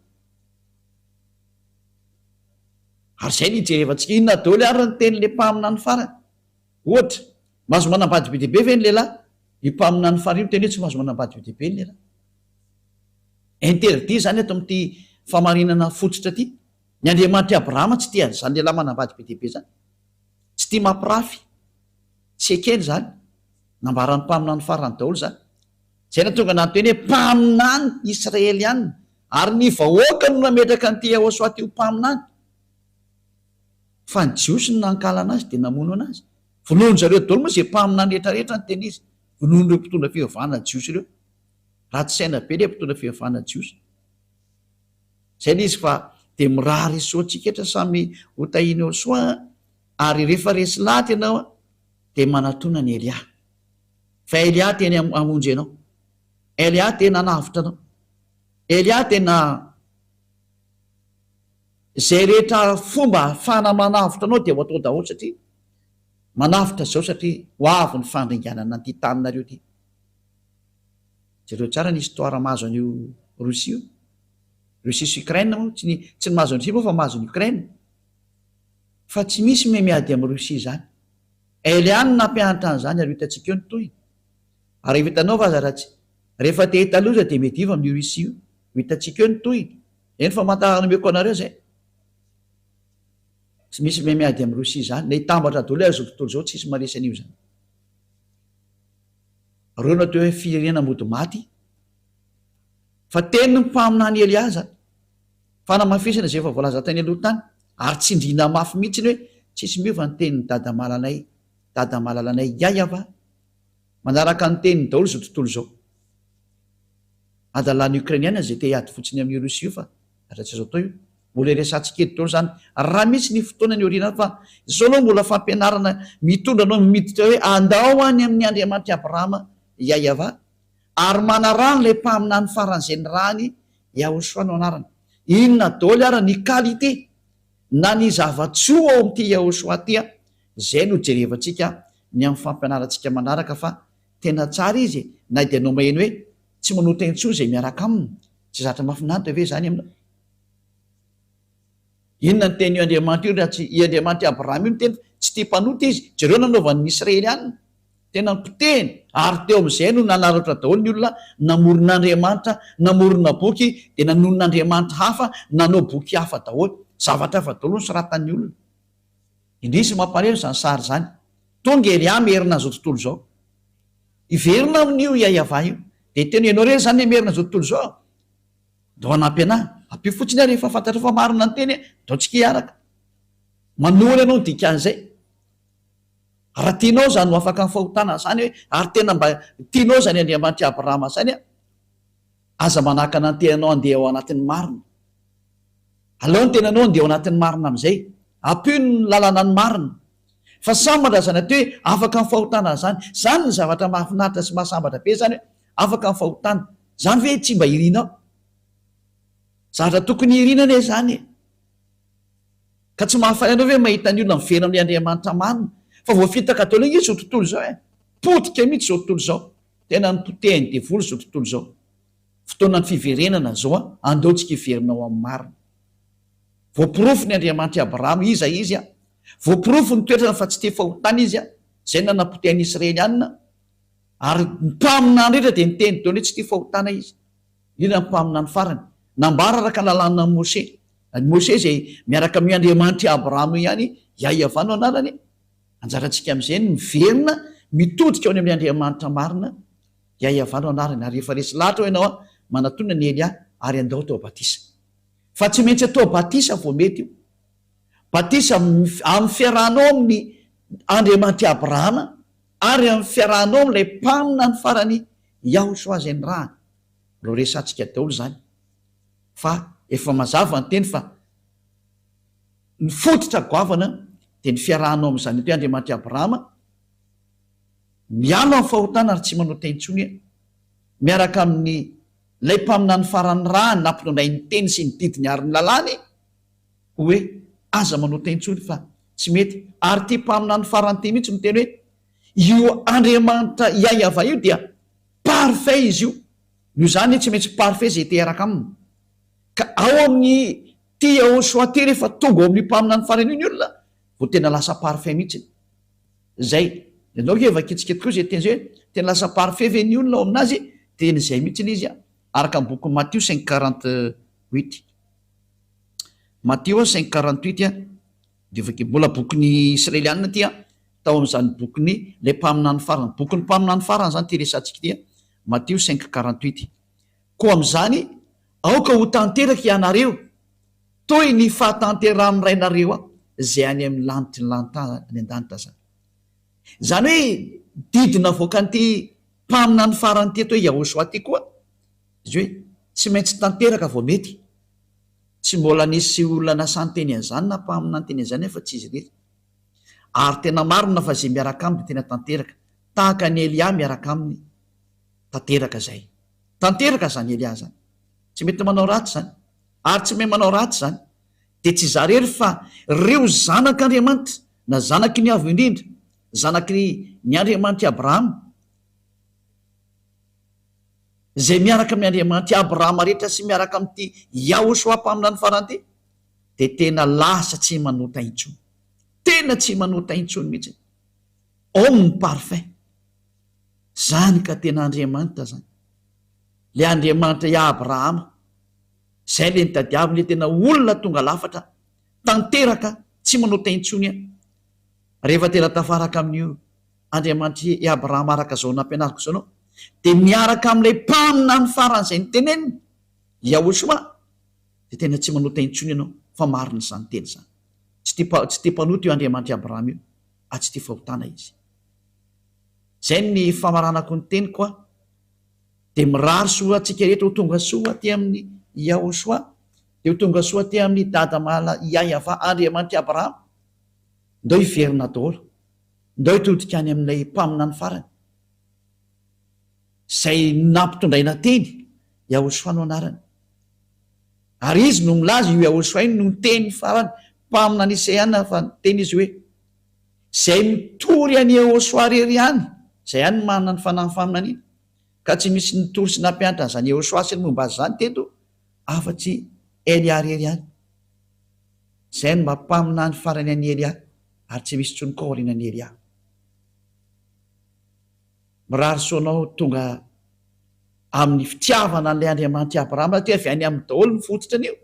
Ary izay no ijerevantsika. Inona daholo ary ny tenin'ilay mpaminany farany? Ohatra, mahazo manambady be dia be ve ny lehilahy? Io mpaminany farany io miteny hoe tsy mahazo manambady be dia be ny lehilahy. Interdit izany ato amin'ity famarinana fototra ity. Ny Andriamanitr'i Abrahama tsy tia an'izany lehilahy manambady be dia be izany. Tsy tia mampirafy. Tsy ekeny izany. Nambaran'ny mpaminany farany daholo izany. Izay nahatonga anah niteny hoe mpaminany Israeliana. Ary ny vahoaka no nametraka an'ity Yahoshuah ity ho mpaminany. Fa ny Jiosy no nankahala anazy dia namono anazy. Vonoin-dry zareo daholo moa izay mpaminany rehetra rehetra niteny izy. Vonoin'ireo mpitondra fivavahana Jiosy ireo. Ratsy saina be ilay mpitondra fivavahana Jiosy. Izay ilay izy fa dia mirary soa antsika rehetra samy ho tahian'i Yahoshuah ary rehefa resy lahatra ianao dia manatona an'i Elia. Fa Elia teny hamonjy anao. Elia tena hanavotra anao. Elia tena izay rehetra fomba ahafahana manavotra anao dia ho atao daholo satria manavotra izao satria ho avy ny fandringanana an'ity taninareo ity. Jereo tsara ny histoire mahazo an'io Russie io. Russie sy Ukraine moa, tsy ny tsy ny mahazo an'i Russie moa fa mahazo an'i Ukraine. Fa tsy misy me miady amin'i Russie izany. Elia no nampianatra an'izany ary ho hitantsika eo ny tohiny. Ary rehefa hitanao fa aza raha tsy rehefa te hahita loza dia miadiva amin'io Russie io. Ho hitantsika eo ny tohiny. Eny famantarana omeko anareo izay. Tsy misy me miady amin'i Russie izany. Na hitambatra daholo aza izao tontolo izao tsisy maharesy an'io izany. Ireo no atao hoe firenena mody maty. Fa tenin'ny mpaminany Elia izany. Fanamafisana izay efa voalaza tany aloha tany. Ary tsindriana mafy mihitsy ny hoe tsisy miova ny tenin'i Dada malalay, Dada malalanay Yayava. Manaraka ny teniny daholo izao tontolo izao. Adalan'ny Ukrainiana izay te hiady fotsiny amin'io Russie io fa zatra tsy azo atao io. Mbola iresahantsika eto daholo izany raha misy ny fotoana any aoriana any fa izao aloha mbola fampianarana mitondra anao miditra hoe andao any amin'ny Andriamanitr'i Abrahama Yayava ary manaraha an'ilay mpaminany faran'izay nirahany Yahoshua no anarany. Inona daholo ary ny qualité na ny zava-tsoa ao amin'ity Yahoshua ity an? Izay no jerevantsika ny amin'ny fampianarantsika manaraka fa tena tsara izy e, na dia anao maheno hoe tsy manota intsony izay miaraka aminy, tsy zatra mahafinaritra ve izany aminao? Inona ny tenin'io Andriamanitra io raha tsy i Andriamanitr'i Abrahama io niteny fa tsy tia mpanota izy? Jereo nanaovany ny Israely aniny. Tena nipotehiny ary teo amin'izay no nanararaotra daholo ny olona namorona andriamanitra, namorona boky, dia nanonona andriamanitra hafa, nanao boky hafa daholo. Zavatra hafa daholo no soratan'ny olona. Indrisy mampalahelo izany sary izany. Tonga Elia merina an'izao tontolo izao. Hiverina amin'io Iaiavah io. Dia tena ianao irery izany hamerina izao tontolo izao? Ndao hanampy anah. Ampio fotsiny aho rehefa fantatrao fa marina ny teny, ndao tsika hiaraka. Manohana anao ny dikan'izay. Raha tianao izany ho afaka amin'ny fahotana izany hoe, ary tena mba tianao izany Andriamanitr'i Abrahama izany an, aza manakana ny tenanao handeha ao anatin'ny marina. Alao ny tenanao handeha ao anatin'ny marina amin'izay. Ampio ny lalana ny marina. Fa sambatra izany atao hoe afaka amin'ny fahotana izany. Izany ny zavatra mahafinaritra sy mahasambatra be izany hoe afaka amin'ny fahotana. Izany ve tsy mba irinao? Zavatra tokony hirina anie izany e. Ka tsy mahafaly anao ve mahita ny olona miverina amin'ilay Andriamanitra marina? Fa voafitaka daholo ange izao tontolo izao e! Potika mihitsy izao tontolo izao. Tena nopotehin'ny devoly izao tontolo izao. Fotoanan'ny fiverenana izao an, andao tsika hiverina ao amin'ny marina. Voaporofo ny Andriamanitr'i Abrahama, iza izy an? Voaporofo ny toetrany fa tsy tia fahotana izy an, izay nanapotehan'ny Israelianina, ary ny mpaminany rehetra dia niteny daholo hoe tsy tia fahotana izy. Indrindra ny mpaminany farany. Nambara araka ny lalànan'i Moshe. Ny Moshe izay miaraka amin'io Andriamanitr'i Abrahama io ihany, Yahweh no anarany. Anjarantsika amin'izay ny miverina mitodika ao any amin'ilay Andriamanitra marina, Yahweh no anarany. Ary rehefa resy lahatra ao ianao, manatona an'i Elia ary andao atao batisa. Fa tsy maintsy atao batisa vao mety io. Batisa amin'ny fiarahanao amin'ny Andriamanitr'i Abrahama ary amin'ny fiarahanao amin'ilay mpaminany farany Yahushua izay nirahany. Mbola ho resahantsika daholo izany fa efa mazava ny teny fa ny fototra goavana dia ny fiarahanao amin'izany hoe Andriamanitr'i Abrahama, miala amin'ny fahotana ary tsy manota intsony miaraka amin'ny ilay mpaminany farany nirahany nampinonay ny teny sy ny didiny ary ny lalàny hoe aza manota intsony fa tsy mety ary ity mpaminany farany ity mihitsy miteny hoe io Andriamanitra Yahweh io dia Parfait izy io. Noho izany tsy maintsy parfait izay te hiaraka aminy. Ka ao amin'ny ty Yahoshua ty rehefa tonga ao amin'io mpaminany farany io ny olona vao tena lasa parfait mihitsy. Zay. Ianao ve vakintsika tokoa izay teny izay hoe tena lasa parfait ve ny olona ao aminazy? Tena izay mihitsy ilay izy araka ny bokin'i Matio cinq 48. Matio cinq 48 dia vakio. Mbola bokin'ny Israelianina ity an. Tao amin'izany bokin'ny ilay mpaminany farany, bokin'ny mpaminany farany izany ity resahantsika ity an, Matio cinq 48. Koa amin'izany, aoka ho tanteraka ianareo, toy ny fahatanterahan'ny Rainareo izay any amin'ny lanitry ny lanitra any an-danitra izany. Izany hoe didy navoakan'ity mpaminany farany ity atao hoe Yahoshuah ity koa, izy hoe tsy maintsy tanteraka vao mety. Tsy mbola nisy olona nasahy niteny an'izany na mpaminany niteny an'izany afa tsy izy irery. Ary tena marina fa izay miaraka aminy dia tena tanteraka. Tahaka an'i Elia miaraka aminy, tanteraka izay. Tanteraka izany Elia izany. Tsy mety manao ratsy izany. Ary tsy mahay manao ratsy izany. Dia tsy izaho irery fa ireo zanak'Andriamanitra, na zanaky ny Avo Indrindra, zanaky ny Andriamanitr'i Abrahama, izay miaraka amin'ny Andriamanitr'i Abrahama rehetra sy miaraka amin'ity Yahoshua mpaminany farany ity, dia tena lasa tsy manota intsony. Tena tsy manota intsony mihitsy. Homme parfait. Zany ka tena Andriamanitra zany. Le Andriamanitra i Abrahama. Zay le nitadiaviny le tena olona tonga lafatra, tanteraka, tsy manota intsony an. Rehefa tena tafaraka amin'io Andriamanitra i Abrahama araka izao nampianariko izao anao, dia miaraka amin'ilay mpaminany farany izay niteneniny, Yahoshua, dia tena tsy manota intsony ianao fa marina izany teny izany. Tsy tia tsy tia mpanota io Andriamanitr'i Abrahama io ary tsy tia fahotana izy. Izay ny famaranako ny teniko a. Dia mirary soa antsika rehetra ho tonga soa aty amin'i Yahoshua, dia ho tonga soa aty amin'i Dada Mahala Yahyafa Andriamanitr'i Abrahama. Ndao hiverina daholo. Ndao hitodika any amin'ilay mpaminany farany. Izay nampitondraina teny, Yahoshua no anarany. Ary izy no milaza, io Yahoshua io no niteny farany, mpaminany Isaia fa niteny izy hoe, Izay mitory an'i Yahoshua irery ihany, izay ihany no manana ny fanahin'ny faminaniana, ka tsy misy nitory sy nampianatra an'izany Yahoshua sy ny momba azy izany teto, afa-tsy Elia irery ihany. Izay no maha mpaminany farany an'i Elia, ary tsy misy intsony koa aorianan'i Elia. Mirary soa anao tonga amin'ny fitiavana an'ilay Andriamanitr'i Abrahama satria avy any aminy daholo ny fototra an'io.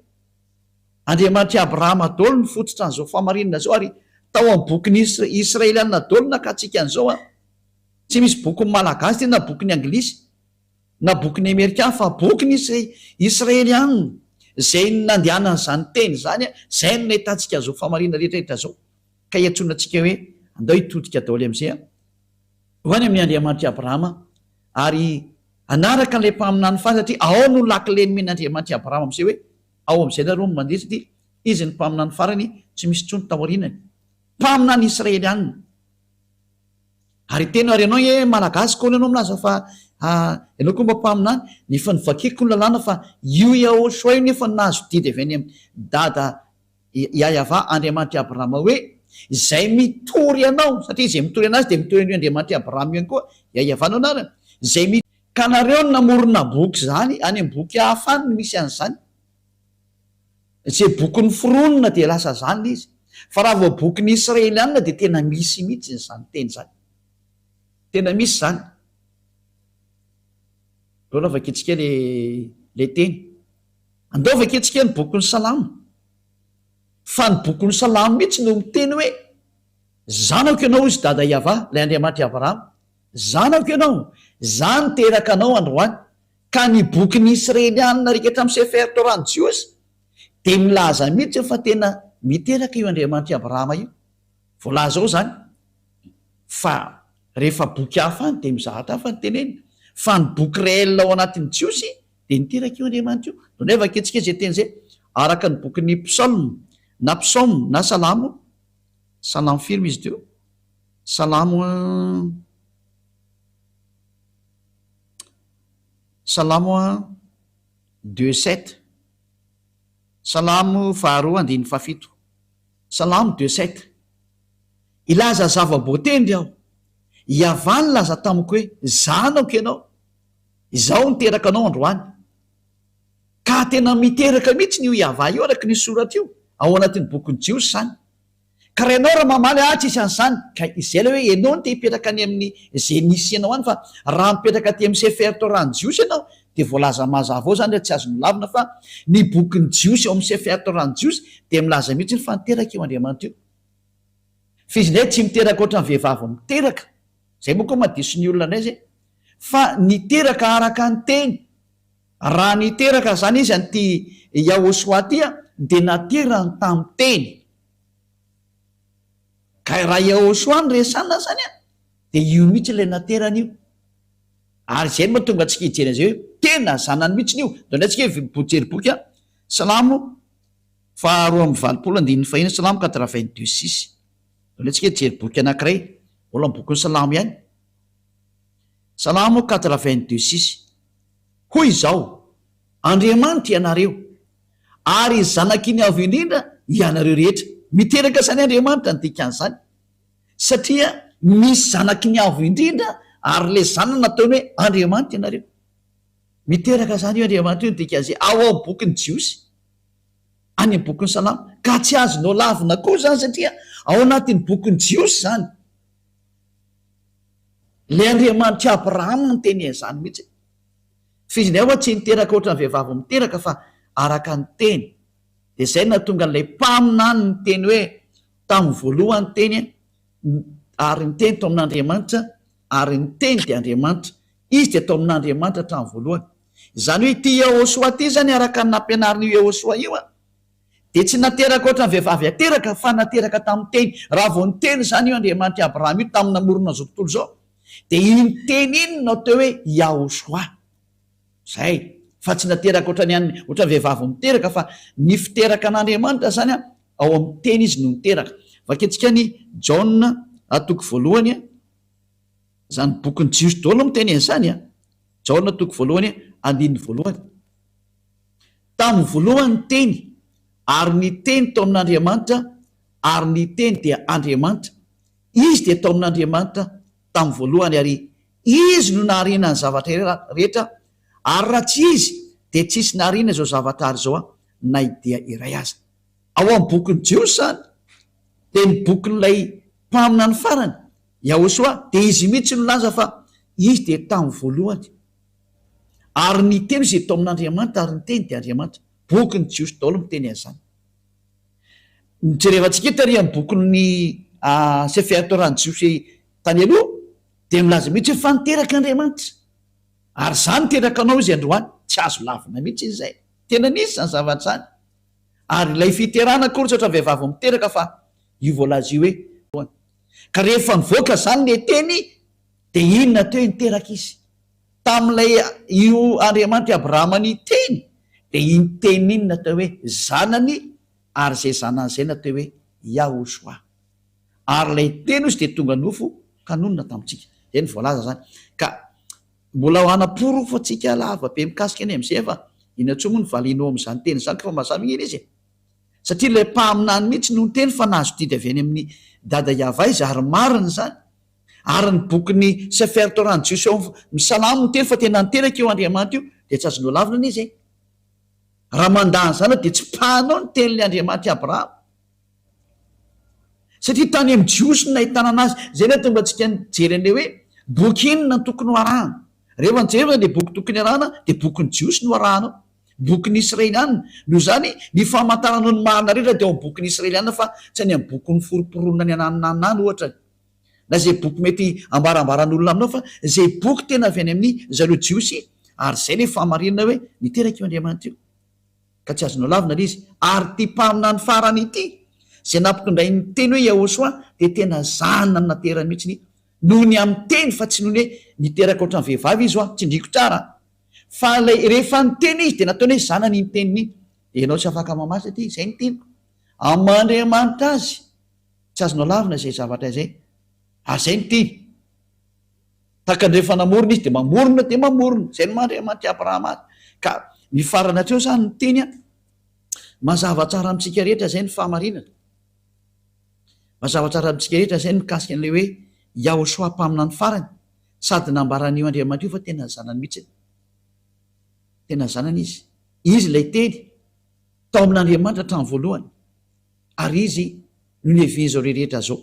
Andriamanitr'i Abrahama daholo ny fototra an'izao fahamarinana izao ary tao amin'ny bokin'ny Israelianina daholo nakantsika an'izao an. Tsy misy bokin'ny Malagasy ity na bokin'ny Anglisy na bokin'ny Amerikana fa bokin'ny Israelianina izay nandehanan'izany teny izany, izay no nahitantsika an'izao fahamarinana rehetra rehetra izao. Ka iantsoana antsika hoe andao hitodika daholo amin'izay an. Ho any amin'ny Andriamanitr'i Abrahama ary hanaraka an'ilay mpaminany farany satria ao no lakile nomen'Andriamanitr'i Abrahama amin'izay hoe ao amin'izay nareo no mandeha satria izy no mpaminany farany tsy misy intsony taorianany. Mpaminany Israelianina. Ary tena ary ianao nge Malagasy koa ianao milaza fa ianao koa mba mpaminany nefa novakiko ny lalàna fa io Yahoshua io nefa nahazo didy avy any amin'i Dada Yayavah Andriamanitr'i Abrahama hoe, Izay mitory anao, satria izay mitory an'azy dia mitory an'io Andriamanitr'i Abrahama io ihany koa, Yayavah no anarany, izay mi. Ka nareo no namorona boky izany, any amin'ny boky hafa any no misy an'izany. Izay boky noforonina dia lasa izany ilay izy. Fa raha vao bokin'ny Israelianina dia tena misy mihitsy izany teny izany. Tena misy izany. Aleo aloha vakintsika ilay teny. Andao vakintsika ny bokin'ny Salamo. Fa ny bokin'ny Salamo mihitsy no miteny hoe, Zanako ianao, hoy izy Dada Yavah, ilay Andriamanitr'i Abrahama. Zanako ianao, izaho niteraka anao androany. Ka ny bokin'ny Israelianina rehetra amin'ny Sefer Torah ny Jiosy dia milaza mihitsy fa tena miteraka io Andriamanitr'i Abrahama io. Voalaza ao izany. Fa rehefa boky hafa any dia mizahatra hafa ny tenenina. Fa ny boky réel ao anatin'ny Jiosy Dia niteraka io Andriamanitra io. Ndao vakintsika izay teny izay araka ny bokin'ny Psalm na Psaume na Salamo. Salamo firy moa izy teo? Salamo Salamo deux sept. Salamo faharoa andininy fahafito. Salamo deux sept. Hilaza zava-boatendry aho. Iavah nilaza tamiko hoe, Zanako ianao. Izaho niteraka anao androany. Ka tena miteraka mihitsy io Yavah io araka ny soratra io, ao anatin'ny bokin'ny Jiosy izany. Ka raha ianao raha mamaly ah tsisy an'izany, ka izay ilay hoe ianao no te hipetraka any amin'ny izay nisy anao any fa raha mipetraka aty amin'ny Sefer Torah ny Jiosy ianao dia voalaza mazava ao izany ary tsy azonao lavina fa ny bokin'ny Jiosy ao amin'ny Sefer Torah ny Jiosy dia milaza mihitsy fa niteraka io Andriamanitra io. Fa izy indray tsy miteraka ohatran'ny vehivavy miteraka. Izay moa koa mahadiso ny olona indray izay. Fa niteraka araka ny teny. Raha niteraka izany izy an'ity Yahoshuah ity dia naterany tamin'ny teny. Ka raha Yahoshuah no resahana izany dia io mihitsy ilay naterany io. Ary izay no mahatonga antsika hijery an'izay hoe tena zanany mihitsy io. Ndao indray tsika hijery boky Salamo faha 82 andininy fahiny, Salamo quatre-vingt-deux six. Ndao indray tsika hijery boky anankiray, mbola ny bokin'ny Salamo ihany. Salamo quatre-vingt-deux six. Hoy izao, Andriamanitra ianareo, ary zanaky ny Avo Indrindra ianareo rehetra. Miteraka izany Andriamanitra ny dikan'izany, satria misy zanaky ny Avo Indrindra ary ilay zanany nataony hoe Andriamanitra ianareo. Miteraka izany io Andriamanitra io ny dikan'izay ao amin'ny bokin'ny Jiosy, any amin'ny bokin'ny Salamo. Ka tsy azonao lavina koa izany satria ao anatin'ny bokin'ny Jiosy izany. Ilay Andriamanitr'i Abrahama niteny an'izany mihitsy. Fa izy indray ho'a tsy niteraka ohatran'ny vehivavy miteraka fa araka ny teny. Dia izay no nahatonga an'ilay mpaminany niteny hoe, tamin'ny voalohany ny teny, ary ny teny tao amin'Andriamanitra, ary ny teny dia Andriamanitra. Izy dia tao amin'Andriamanitra hatramin'ny voalohany. Izany hoe ity Yahoshuah ity izany araka ny nampianarin'io Yahoshuah io an, Dia tsy nateraka ohatran'ny vehivavy ateraka fa nateraka tamin'ny teny. Raha vao niteny izany io Andriamanitr'i Abrahama io tamin'ny namorona an'izao tontolo izao, dia iny teny iny no atao hoe Yahoshuah. Izay. Fa tsy nateraka ohatran'ny an'ny, ohatran'ny vehivavy miteraka fa ny fiteraka an'Andriamanitra izany ao amin'ny teny izy no niteraka. Vakintsika ny Jaona toko voalohany, izany bokin'ny Jiosy daholo no miteny an'izany an. Jaona toko voalohany andininy voalohany. Tamin'ny voalohany ny Teny, ary ny Teny tao amin'Andriamanitra, ary ny Teny dia Andriamanitra. Izy dia tao amin'Andriamanitra tamin'ny voalohany, ary Izy no nahariana ny zavatra rehetra, ary raha tsy Izy dia tsisy nahariana izao zavatra ary izao na dia iray aza. Ao amin'ny bokin'ny Jiosy izany, dia ny bokin'ilay mpaminany farany, Yahoshuah, dia izy mihitsy no nilaza fa izy dia tamin'ny voalohany. Ary ny teny izay tao amin'Andriamanitra ary ny teny dia Andriamanitra. Bokin'ny Jiosy daholo miteny an'izany. Ny jerevantsika eto ary amin'ny bokin'ny Sefer Torah ny Jiosy tany aloha dia milaza mihitsy hoe fa niteraka Andriamanitra. Ary izaho niteraka anao izy androany. Tsy azo lavina mihitsy izay. Tena nisy izany zavatra izany. Ary ilay fiterahana akory tsy ohatran'ny vehivavy vao miteraka fa io voalaza io hoe. Ka rehefa nivoaka izany ilay teny dia inona teo hoe niteraka izy. Tamin'ilay io Andriamanitra i Abrahama niteny dia iny teny iny natao hoe zanany ary izay zanany izay natao hoe Yahoshuah. Ary ilay teny hozy dia tonga nofo ka nonina tamintsika. Izay no voalaza izany. Ka mbola ho hanaporofo antsika lava be mikasika ny amin'izay fa inona intsony moa no valianao amin'izany teny izany fa mazava anie ilay izy e. Satria ilay mpaminany mihitsy no niteny fa nahazo didy avy any amin'i Dada Yavah izy ary marina izany. Ary ny bokin'ny Sefer Torah ny Jiosy ao amin'ny Salamo miteny fa tena niteraka io Andriamanitra io dia tsy azonao lavina anie izay. Raha mandà an'izany aho dia tsipahanao ny tenin'ilay Andriamanitr'i Abrahama. Satria tany amin'ny Jiosy no nahitana anazy. Izay no hahatonga antsika nijery an'ilay hoe boky inona no tokony ho arahana. Rehefa nijery ilay boky tokony arahana dia bokin'ny Jiosy no arahanao. Bokin'ny Israeliana. Noho izany, ny famantaranao ny marina rehetra dia ao amin'ny bokin'ny Israeliana fa tsy any amin'ny bokin'ny foromporonina ny ananonanona any ohatra. Na izay boky mety ambarambaran'olona aminao fa izay boky tena avy any amin'ny zareo Jiosy ary izay ilay fahamarinana hoe niteraka io Andriamanitra io. Ka tsy azonao lavina ilay izy. Ary ity mpaminany farany ity, izay nampitondrainy ny teny hoe Yahoshuah, dia tena zanany naterany mihitsy noho ny amin'ny teny fa tsy noho ny hoe niteraka ohatran'ny vehivavy izy hoa, tsindriako tsara an! Fa ilay rehefa niteny izy dia nataony hoe zanany iny teniny iny. Dia ianao tsy afaka mamaly satria izay ny teniko. Amin'ny maha Andriamanitra azy, tsy azonao lavina izay zavatra izay. Ary izay ny teny. Tahaka ny rehefa namorona izy dia mamorona dia mamorona. Izay no maha Andriamanitr'i Abrahama azy. Ka mifarana hatreo izany ny teny an. Mazava tsara amintsika rehetra izay ny fahamarinana. Mazava tsara amintsika rehetra izay ny mikasika an'ilay hoe Yahoshua mpaminany farany. Sady nambaran'io Andriamanitra io fa tena zanany mihitsy. Tena zanany izy. Izy ilay teny tao amin'Andriamanitra hatramin'ny voalohany. Ary izy no niavian'izao rehetra izao.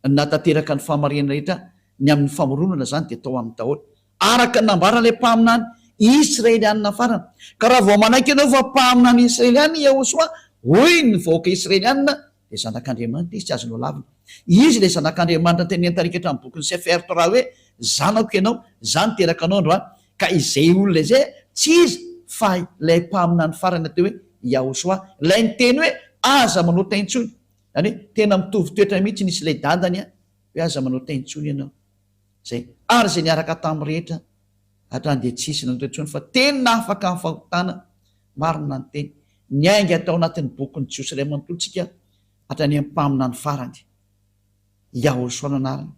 Nahatanteraka ny fahamarinana rehetra ny amin'ny famoronana izany dia tao aminy daholo. Araka ny nambaran'ilay mpaminany Israelianina farany. Ka raha vao manaiky ianao fa mpaminany Israelianina i Yahoshuah, hoy ny vahoaka Israelianina, dia zanak'Andriamanitra izy, tsy azonao lavina. Izy ilay zanak'Andriamanitra noteneniny tarika hatramin'ny bokin'ny Sefer Torah hoe, Zanako ianao, izaho niteraka anao androany. Ka izay olona izay tsy iza fa ilay mpaminany farany atao hoe Yahoshuah, ilay niteny hoe, Aza manota intsony. Zany hoe tena mitovy toetra mihitsy nisy ilay dadany an, hoe aza manao teny intsony ianao. Zay. Ary izay niaraka taminy rehetra hatrany dia tsisy nanota intsony fa tena afaka amin'ny fahotana, marina ny teny. Niainga tao anatin'ny bokin'ny Jiosy iray manontolo tsika hatrany amin'ny mpaminany farany. Yahoshua no anarany.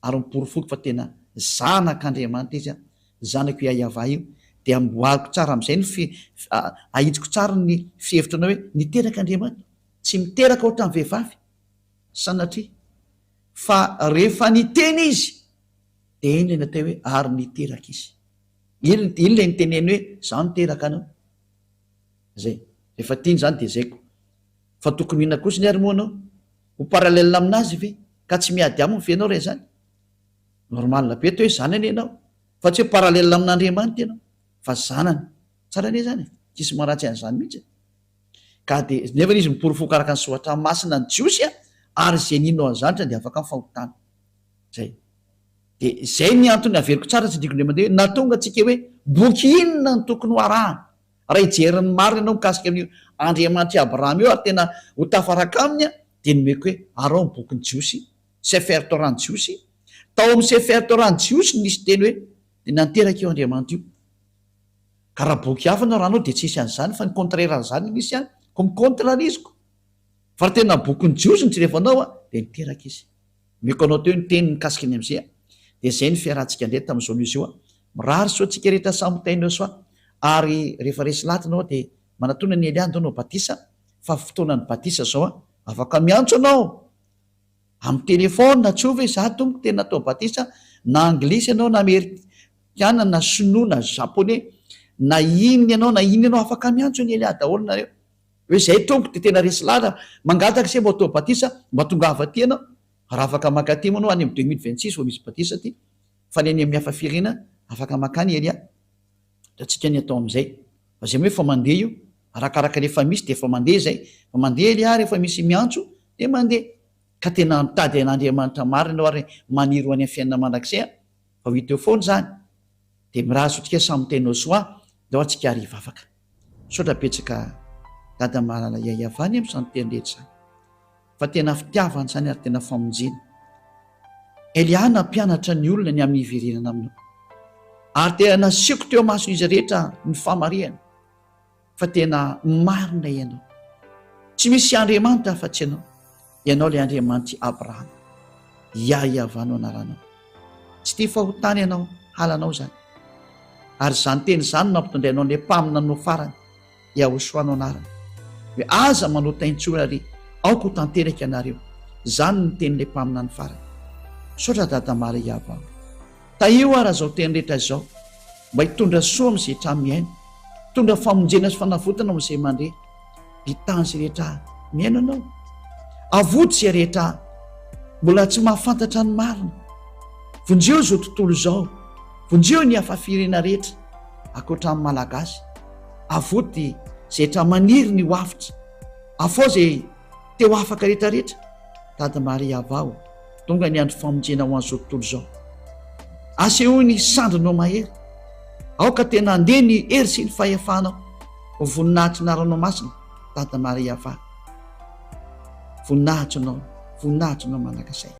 Ary noporofoiko fa tena zanak'Andriamanitra izy an, zanako Yayavah io, dia amboariko tsara amin'izay ny fi, ahitsiko tsara ny fihevitranao hoe niteraka Andriamanitra. Tsy miteraka ohatran'ny vehivavy, sanatria, fa rehefa niteny izy dia iny ilay natao hoe ary niteraka izy. Iny iny ilay niteneny hoe izaho niteraka anao. Zay. Rehefa tiany izany dia zay ko. Fa tokony ho inona kosa ny ary moa anao? Ho parallèle aminazy ve? Ka tsy miady aminy ve ianao raha izany? Normal be atao hoe zanany ianao, fa tsy hoe parallèle amin'Andriamanitra ianao, fa zanany. Tsara anie izany e! Tsisy maharatsy an'izany mihitsy e! Ka dia nefa izy miporofoka araka ny soratra masina ny Jiosy ary izay nino an'izany dia afaka amin'ny fahotana. Zay. Dia izay ny antony averiko tsara tsy diako indray mandeha hoe nahatonga antsika hoe boky inona no tokony ho arahana. Raha hijery ny marina ianao mikasika an'io Andriamanitr'i Abrahama io ary tena ho tafaraka aminy dia nomeko hoe araho ny bokin'ny Jiosy, Sefer Torah ny Jiosy. Tao amin'ny Sefer Torah ny Jiosy no nisy teny hoe dia nanteraka io Andriamanitra io. Ka raha boky hafa no arahanao dia tsy hisy an'izany fa ny contraire an'izany no misy an, ko mi-contre ny iziko. Fa raha tena bokin'ny Jiosy no jerevanao an, dia niteraka izy. Omeko anao teo ny teny mikasika ny amizay an. Dia izay ny fiarahantsika indray tamin'izao news io an. Mirary soa antsika rehetra samy ho tahin'i Yosua. Ary rehefa resy lahatra ianao dia manatona an'i Elia andao hanao batisa fa fotoanan'ny batisa izao an. Afaka miantso anao. Amin'ny téléphone, antsoy ve za tompoko tena atao batisa na anglisy ianao na amerikana na sinoa na japonais na inona ianao na inona ianao afaka miantso an'i Elia daholo nareo. Hoe zay tompoko dia tena resy lahatra, mangataka se mba atao batisa, mba tongava aty ianao. Raha afaka mankaty moa anao any amin'ny 2026 vao misy batisa aty, fa ny any amin'ny hafa firenena afaka mankany Elia. Hitantsika ny atao amin'izay. Fa zay moa efa mandeha io, arakaraka ny efa misy dia efa mandeha izay. Fa mandeha Elia rehefa misy miantso dia mandeha. Ka tena mitady an'Andriamanitra marina ianao ary maniry ho any amin'ny fiainana mandrakizay an! Fa ho hita eo foana izany. Dia mirary soa antsika samy miteny Osoa, ndao antsika ary hivavaka. Misaotra betsaka Dada malala Yayavany amin'izany teny rehetra izany. Fa tena fitiavana izany ary tena famonjena. Elia nampianatra ny olona ny amin'ny hiverenana aminao. Ary tena nasehoko teo imason'izy rehetra ny fahamarihana. Fa tena marina Ianao. Tsy misy Andriamanitra afa-tsy Ianao. Ianao ilay Andriamanitr'i Abrahama. Yah-Yavah no anaranao. Tsy tia fahotana Ianao, halanao izany. Ary izany teny izany no nampitondrainao an'ilay mpaminanao farany, Yahoshua no anarany. Hoe aza manota intsony ary aoka ho tanteraka ianareo. Izany no tenin'ilay mpaminany farany. Misaotra Dada Mara Yavah. Tahio ara izao teny rehetra izao mba hitondra soa amin'izay trano mihaino, hitondra famonjena sy fanavotana ho an'izay mandre, hitany izay rehetra mihaino anao. Avoty izay rehetra mbola tsy mahafantatra ny marina. Vonjeo izao tontolo izao, vonjeo ny hafa firenena rehetra ankoatra ny Malagasy. Avoty izay rehetra maniry ny ho avotra. Afao izay Te ho afaka rehetra rehetra, Dada Maria Vao, tonga ny andro famonjena ho an'izao tontolo izao. Asehoy ny sandrinao mahery. Aoka tena handeha ny hery sy ny fahefanao. Ho voninahitry ny anaranao masina, Dada Maria Va. Voninahitry anao, voninahitry anao mandrakizay.